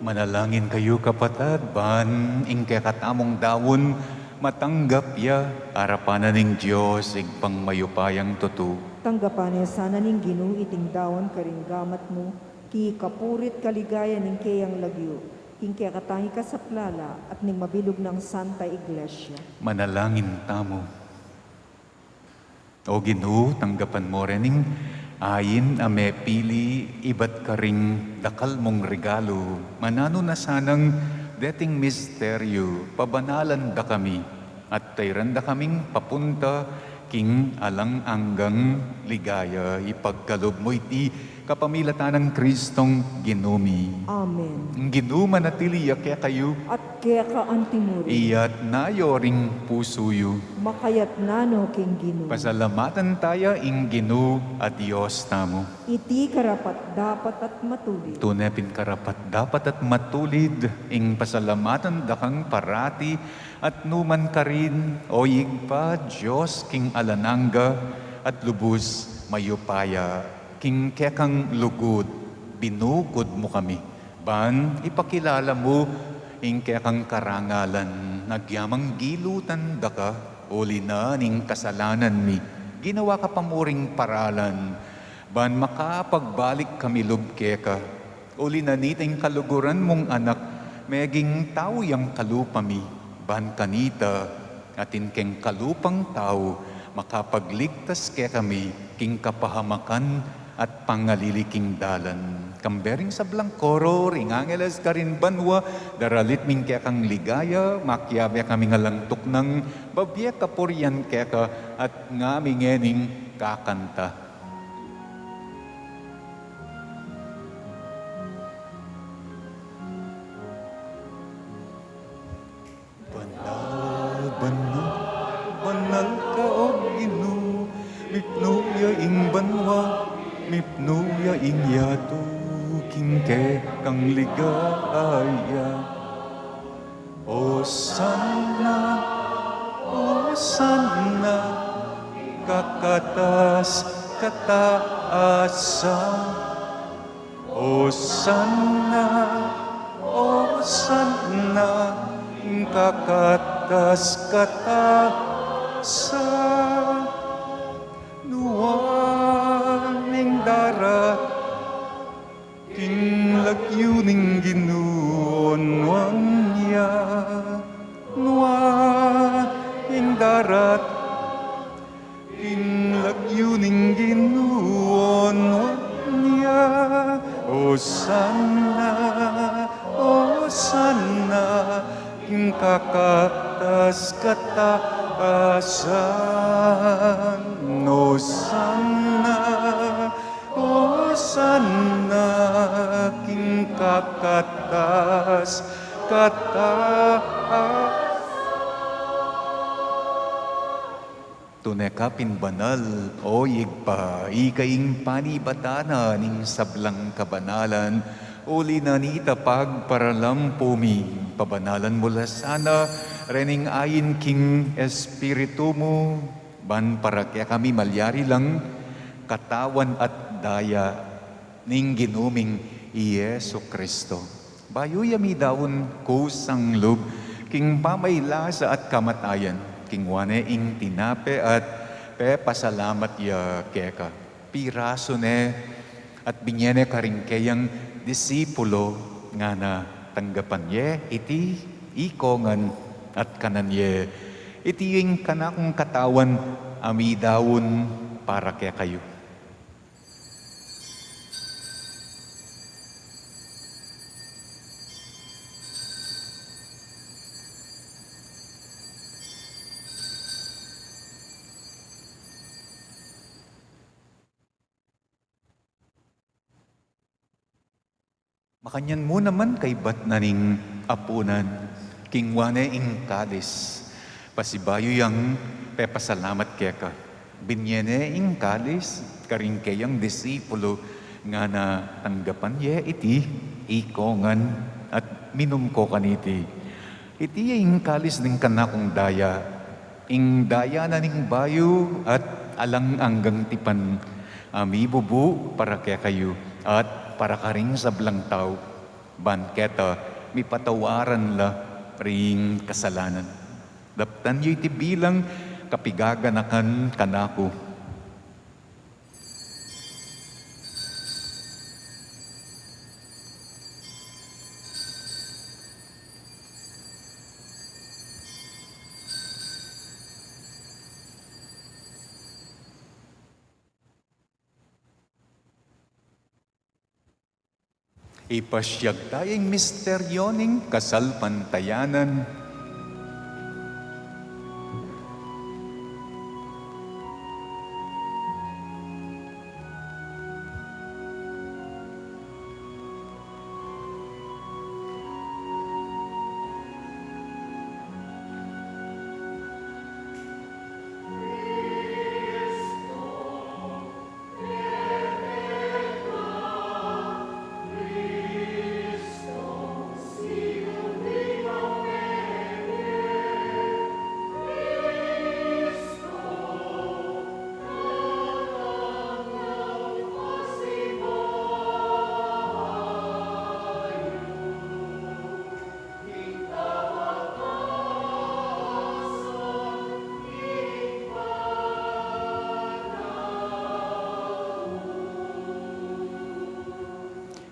Manalangin kayu, kapatad, ban ing kekatamung daun matanggap ya arapan na ning Dios, Ibpang mayupayang tutu. Tanggapan na sana ning Ginu iting daun karing gamat mu, king kapurian at kaligayan ning keyang lagyu, king kekatamung kasaplalan at ning mabilug nang Santa Iglesia. Manalangin tamu. O Ginu, tanggapan mu ring ain a mepili ibat karing dakal mung regalu, mananu na sanang deting misteryu pabanalan da kami, at tairan da kaming papunta king alang anggang ligaya. Ipagkalub mu iti kapamilatan nang Kristong Ginu mi. Amen. Ing Ginu manatili ya kekayu. At keka antimurin. Iyatna yu ring pusu yu. Makayatna no king Ginu. Pasalamatan taya ing Ginu a Dios tamu. Iti karapat-dapat at matulid. Tune pin karapat-dapat at matulid ing pasalamatan da kang parati at nu man karin, O Ibpa, Dios king alang angga at lubus mayupaya. King kekang lugud binukud mu kami, ban ipakilala mu ing kekang karangalan. Agyamang gilutan da ka uli na ning kasalanan mi, ginawa ka pa mu ring paralan, ban makapagbalik kami lub keka. Uli na nita ing kaluguran mung Anak, meging tau yang kalupa mi, ban kanita, atin keng kalupang tau, makapagligtas kekami king kapahamakan at pangalili king dalan. Kambe ring sablang koro ring angeles karin banua, daralit mi ing kekang ligaya, makiabe kami ngan alang tuknang babie kapurian keka, at ngami ngening kakanta. Banal, banal, banal ka, O Ginu, mipnu ya ing banua, mipnu ya ing yatu, king kekang ligaya. Osana, Osana, kakatas-katasan. Osana, Osana, kakatas-katasan. Nuan ing darat king lagyu ning Ginu, onuan ya. Nuan ing darat king lagyu ning Ginu, onuan ya. Osana, Osana, king kakatas-katasan. Osana, Osana, king kakatas-katasan. Tune ka pin banal, O Ibpa, ika ing panibatan na ning sablang kabanalan, uli na nita pagparalampu mi, pabanalan mu la sana rening ain king Espiritu mu, ban para kekami malyari lang katawan at daya ning Ginu ming i Jesu Kristo. Bayu ya midaun kusang lub king pamailasa at kamatayan, kingwa ne ing tinape at pepasalamat ya keka. pirasu ne at binye ne karing keyang disipulo, ngana, tanggapan ye iti ikongan at kanan ye, iti ing kanakung katawan a midaun para kekayu. Makanyan mu naman kaybat na ning apunan, kingwa ne ing kalis, pasibayu yang pepasalamat keka, binye ne ing kalis karing keyang disipulo, ngana, tanggapan ye iti ikongan at minum ko kaniti. Iti ya ing kalis ning kanakung daya, ing daya na ning bayu at alang anggang tipan, a mibubu para kekayu at para karing sablang tau, ban keta mipatawaran la ring kasalanan. Daptan yu iti bilang kapigaganakan kanaku. Ipasyag taya ing misteryo ning kasalpantayanan.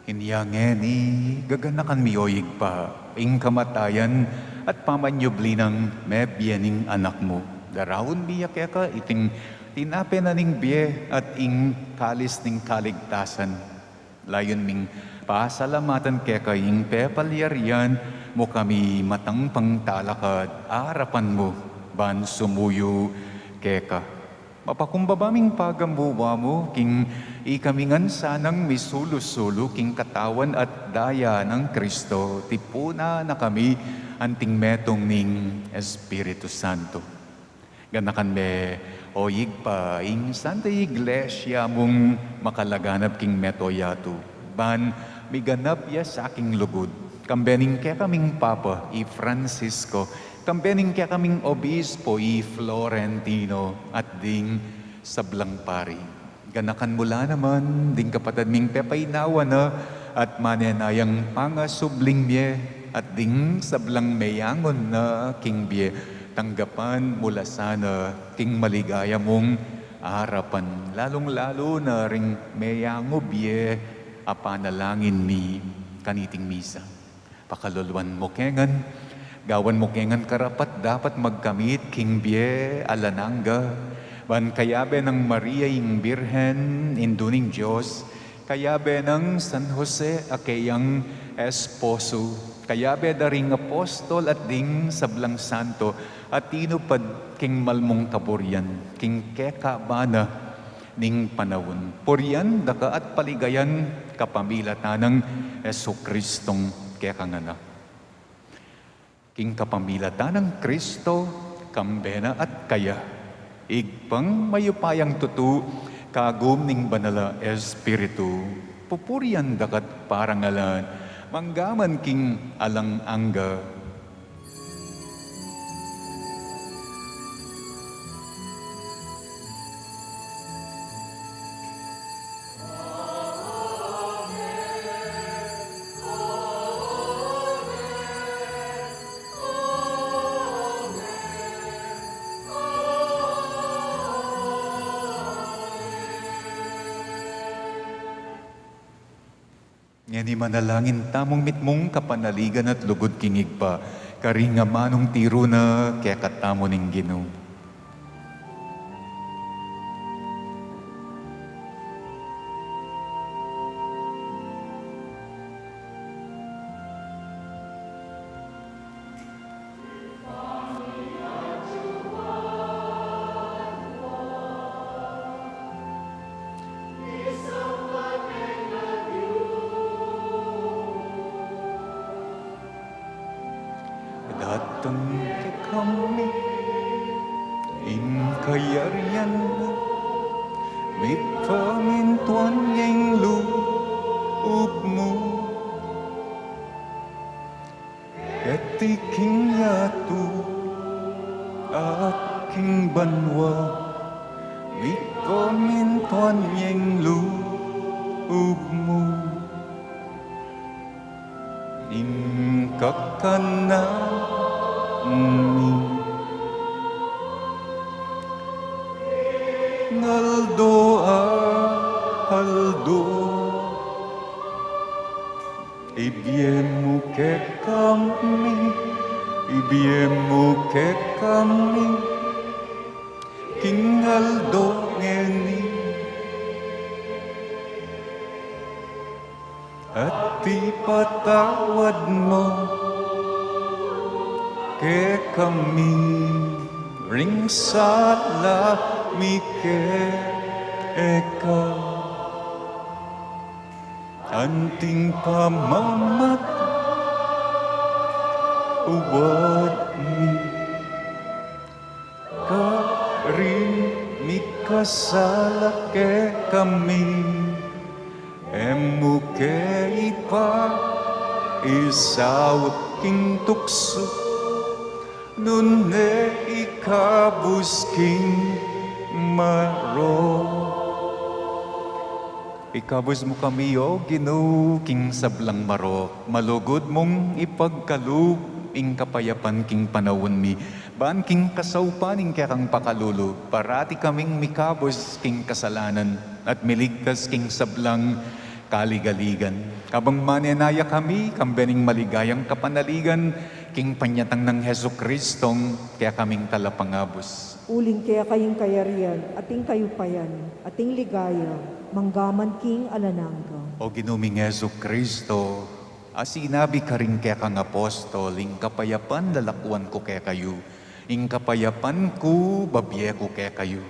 Inya ngeni gaganakan mi, o Ibpa, ing kamatayan at pamanyubli nang mebie ning Anak mu. Daraun mi ya keka iting tinape na ning bie at ing kalis ning kaligtasan. Layun ming pasalamatan keka ing pepalyarian mu kami matang pangtalakad arapan mu ban sumuyu keka. Mapakumbaba ming pagamuwa mu king ikami ngan sanang misulu-sulu king katawan at daya nang Kristo, tipunan na kami anting metung ning Espiritu Santo. Ganakan me, o Ibpa, ing Santa Iglesia mung makalaganap king mabilug a yatu, ban miganap ya sa king lugud, kambe ning kekaming Papa, i Francisco, kambe ning kekaming Obispo, i Florentino, at ding sablang pari. Ganakan mu la naman ding kapatad ming pepaynawa na at manenayang pangasubling mie, at ding sablang meyangun na king bie, tanggapan mu la sana king maligaya mung arapan, lalung-lalu na ring meyangu bie a panalangin mi kaniting misa. Pakaluluan mu ke ngan, gawan mu ke ngan karapat-dapat magkamit king bie alang angga, ban kayabe nang Maria ing Birhen, Indu ning Dios, kayabe nang San Jose a keyang esposo, kayabe da ring apostol at ding sablang santo a tinupad king malmung kaburian king kekaban na ning panaun. Purian da ka at paligayan kapamilatan nang Jesucristong kekang Anak. King kapamilatan nang Kristo, kambe na at kaya, Ibpang mayupayang tutu, kagum ning Banal a Espiritu, pupurian da ka't parangalan, mangga man king alang angga. Ngeni manalangin tamung mitmung kapanaligan at lugud king Ibpa, karing amanung tiru na kekatamu ning Ginu. Datang kekami ing kayarian mu, mipamintuan ya ing lub mu. Keti king yatu at king banua, mipamintuan ya ing lub mu. Ing kakanan mi king aldo-aldo ibie mu kekami, ibie mu kekami king aldo ngeni. At ipatawad mu kekami ring sala mi keka, anting pamamatawad mi karing mikasala kekami. E mu ke ipaisaul king tuksu, nune ikabus king marok. Ikabus mu kami, O Ginu, king sablang marok. Malugud mung ipagkalub ing kapayapan king panaun mi, ban king kasaupan ning kekang pakalulu, parati kaming mikabus king kasalanan at miligtas king sablang kaligaligan. Kabang manenaya kami, kambe ning maligayang kapanaligan, king panyatang nang Jesucristong kekaming talapangabus. Uling keka ing kayarian, at ing kayupayan, at ing ligaya, manggaman king alang angga. O Ginu ming Jesucristo, a sinabi karing kekang apostol, ing kapayapan lalakwan ku kekayu, ing kapayapan ku babie ku kekayu.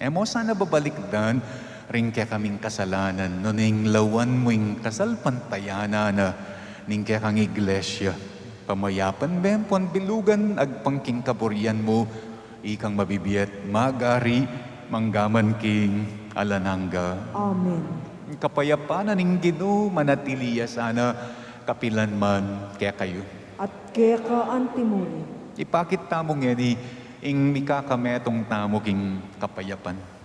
E mu sana babalikdan ring kekaming kasalanan, nune ing lawan mu ing kasalpantayanan na ning kekang Iglesia. Pamayapan be ampon bilugan agpang king kaburian mu, ikang mabibie at magari, manggaman king alang angga. Amen. Ing kapayapan na ning Ginu manatili ya sana kapilan man kekayu. At keka antimurin. Ipakit tamu ngeni ing mikakametung tamu king kapayapan.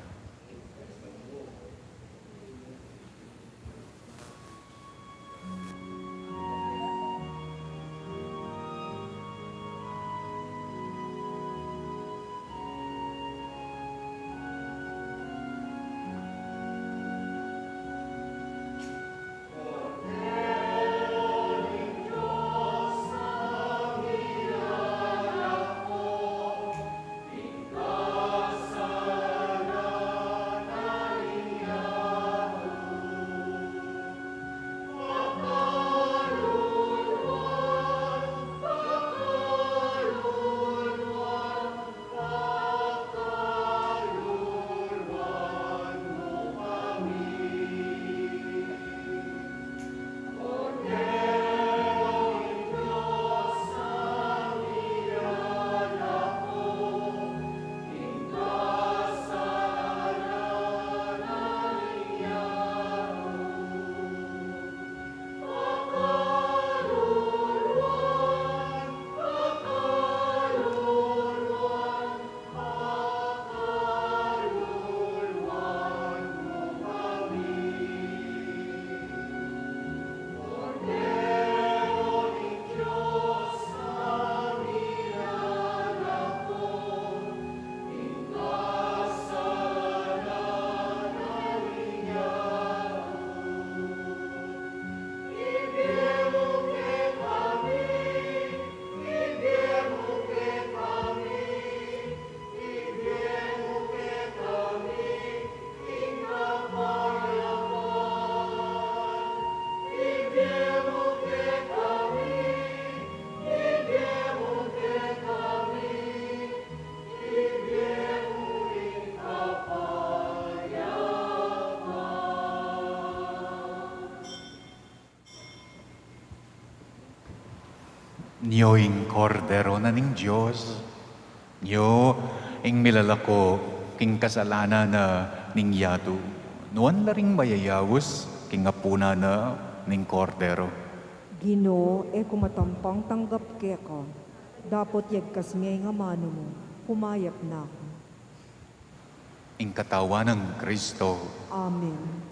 Nyo ing Kordero na ning Dios, nyo ing milalako king kasalanan na ning yatu. Nuan la ring mayayaus king apunan na ning Kordero. Ginu, e ku matampang tanggap keka, dapot yagkas me ing amanu mu, kumayap na ku. Ing katawan nang Kristo. Amen.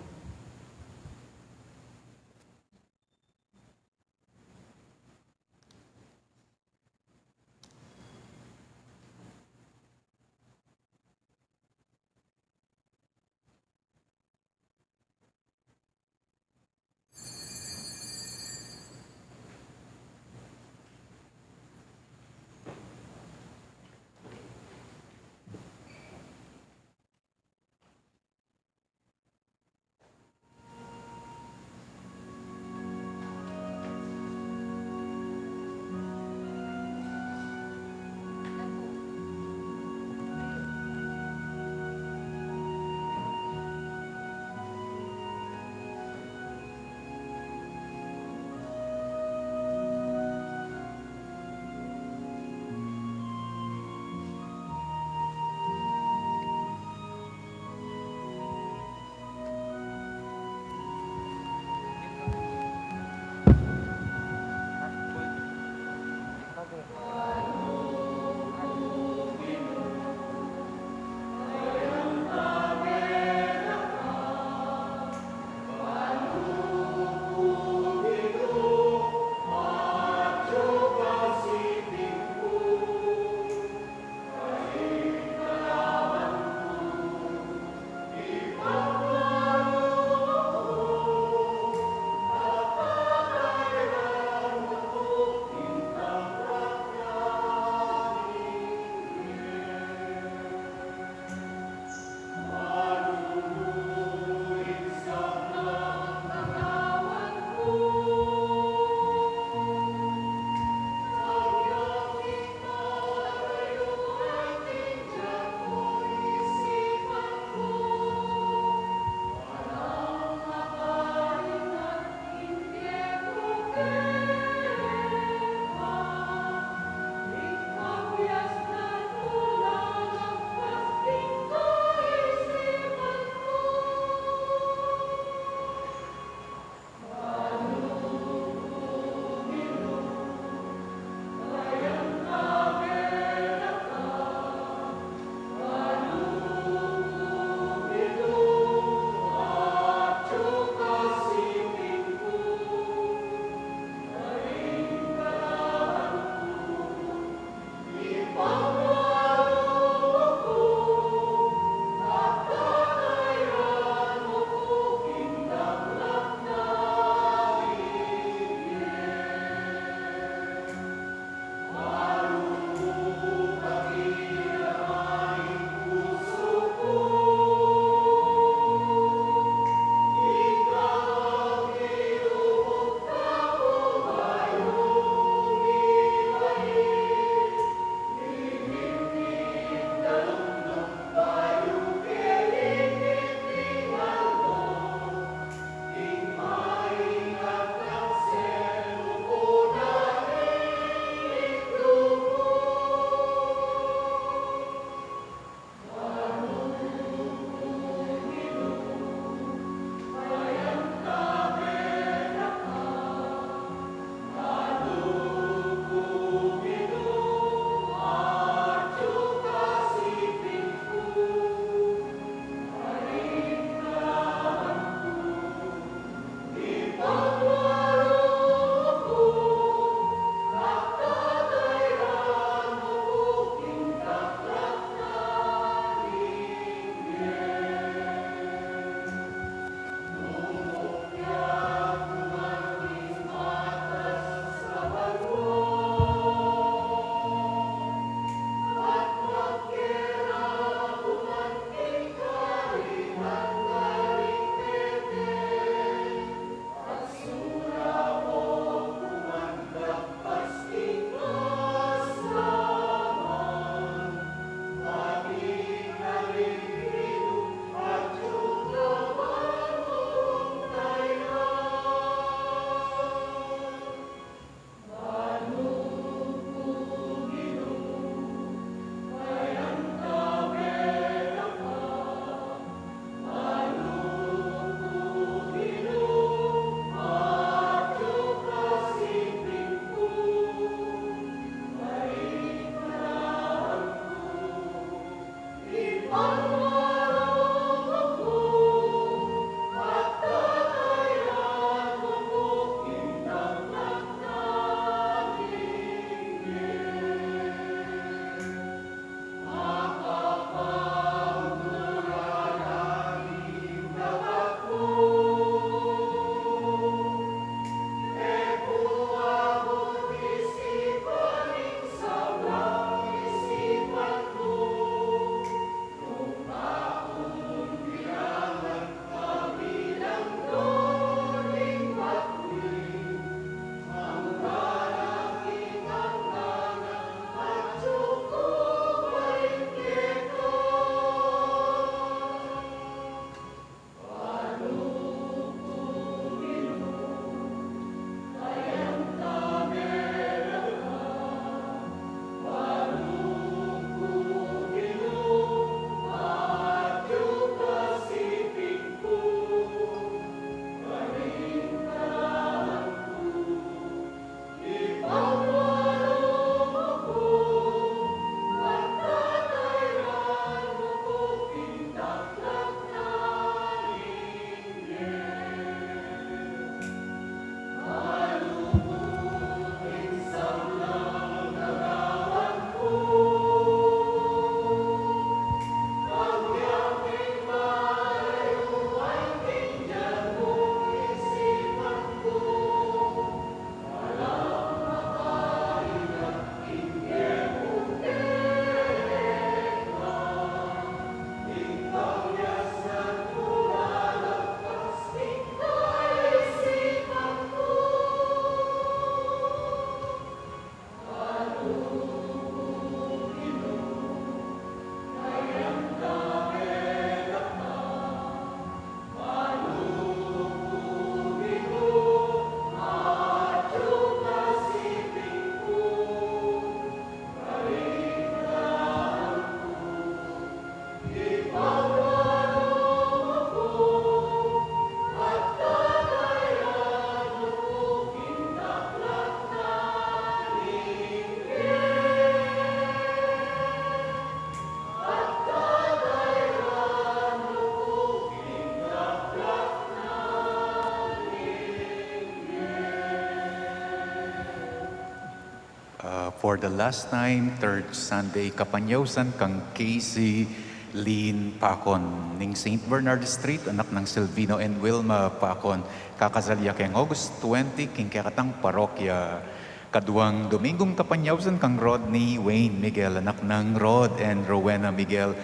For the last time, third Sunday kapanyausan kang Casey Lynn Pacon, ning Saint Bernard Street, anak nang Silvino and Wilma Pacon. Kakasal ya keng August twenty, king kekatang parokya. Kaduang Dominggung kapanyausan kang Rodney Wayne Miguel, anak nang Rod and Rowena Miguel,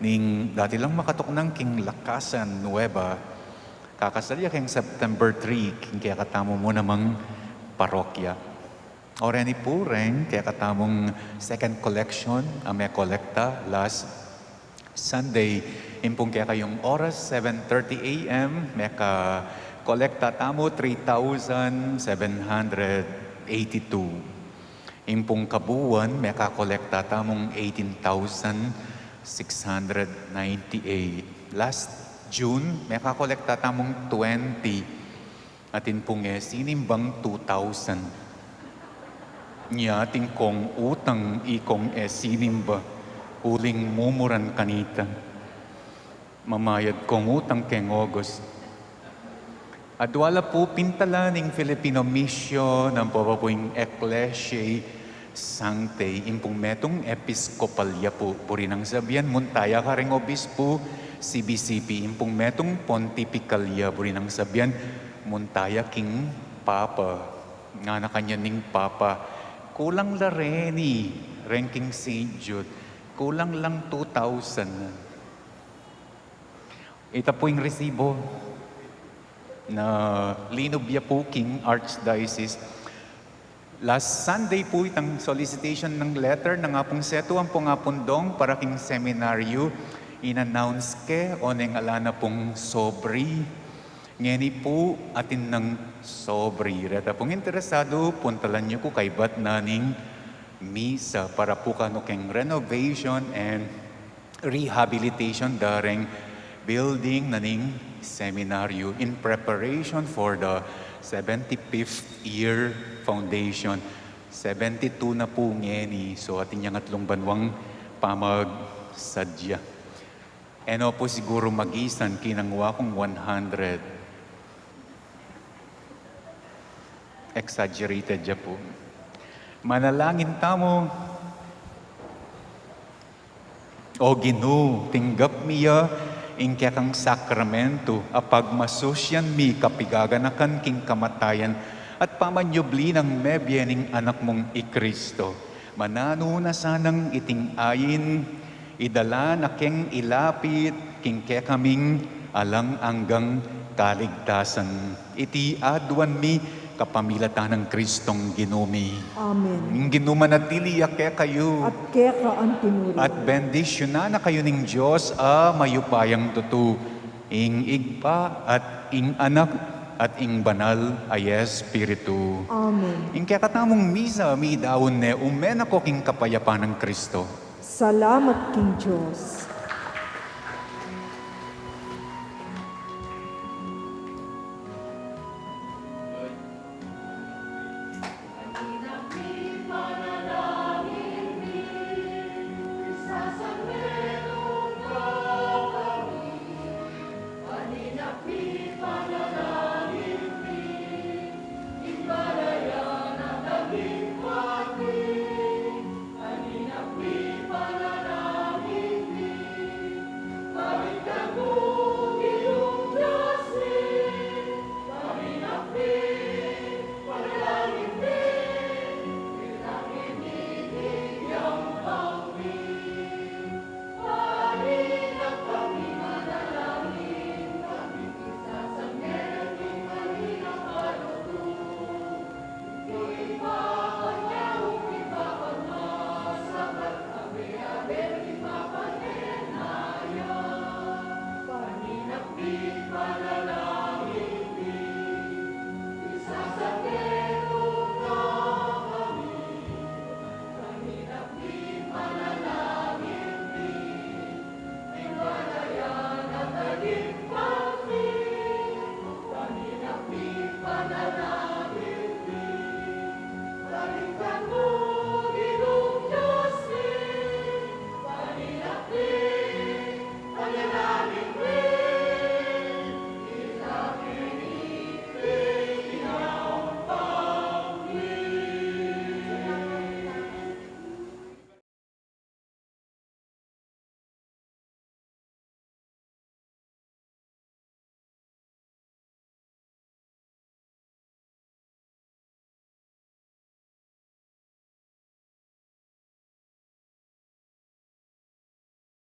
ning dati lang makatuknang king Lakasan Nueva. Kakasal ya keng September three, king kekatamu mu namang parokya. O reni pu reng kekatamung second collection a mekolekta last Sunday, ing pung kekayung oras, seven thirty a m, mekakolekta tamu three thousand seven hundred eighty-two. Ing pung kabuuan, mekakolekta tamung eighteen thousand six hundred ninety-eight. Last June, mekakolekta tamung twenty. Atin pung e sinimbang two thousand. Nya atin kong utang ikong e sinimba, uling mumuran kanita. Mamayad kong utang keng August. Adwa la pu pintala ning Filipino Mission, nang papapuing Ecclesiae Sanctae, ing pung metung episkopal ya pu, buri nang sabian, munta ya karing obispu, C B C P, ing pung metung pontifical ya, buri nang sabian, munta ya king papa. Ngana kanyan ning papa, kulang la reni, reng king Saint Jude, kulang lang two thousand. Ita pu ing resibo na linub ya pu king Archdiocese. Last Sunday pu itang solicitation ng letter nang Apung Setu, Ampong Apung Dong, para king seminaryo, in-announce ke, oneng ala na pung sobri. Ngeni pu atin nang sobri. Reta pung interesadu, puntalan yu ku kaybat na ning misa para pu kanu keng renovation and rehabilitation da reng building na ning seminaryo in preparation for the seventy-fifth year foundation. Seventy-two na pu ngeni, so atin yang atlung banwang pamagsadya. E no pu siguru magisan kinang wa kung one hundred. Exaggerated ya pu. Manalangin tamu. O Ginu, tinggap mi ya ing kekang sakramentu, a pagmasusyan mi kapigaganakan king kamatayan at pamanyubli nang mebie ning Anak mung i Kristo. Mananu na sanang iting ain, idala na keng ilapit king kekaming alang anggang kaligtasan. Iti aduan mi kapamilatan nang Kristong Ginu mi. Amen. Ing Ginu manatili ya kekayu. At keka antimurin. At bendisyunan na kayu ning Dios a mayupayang tutu, ing Ibpa at ing Anak at ing Banal a Espiritu. Amen. Ing kekatamung misa midaun ne, ume na ko king kapayapan nang Kristo. Salamat king Dios.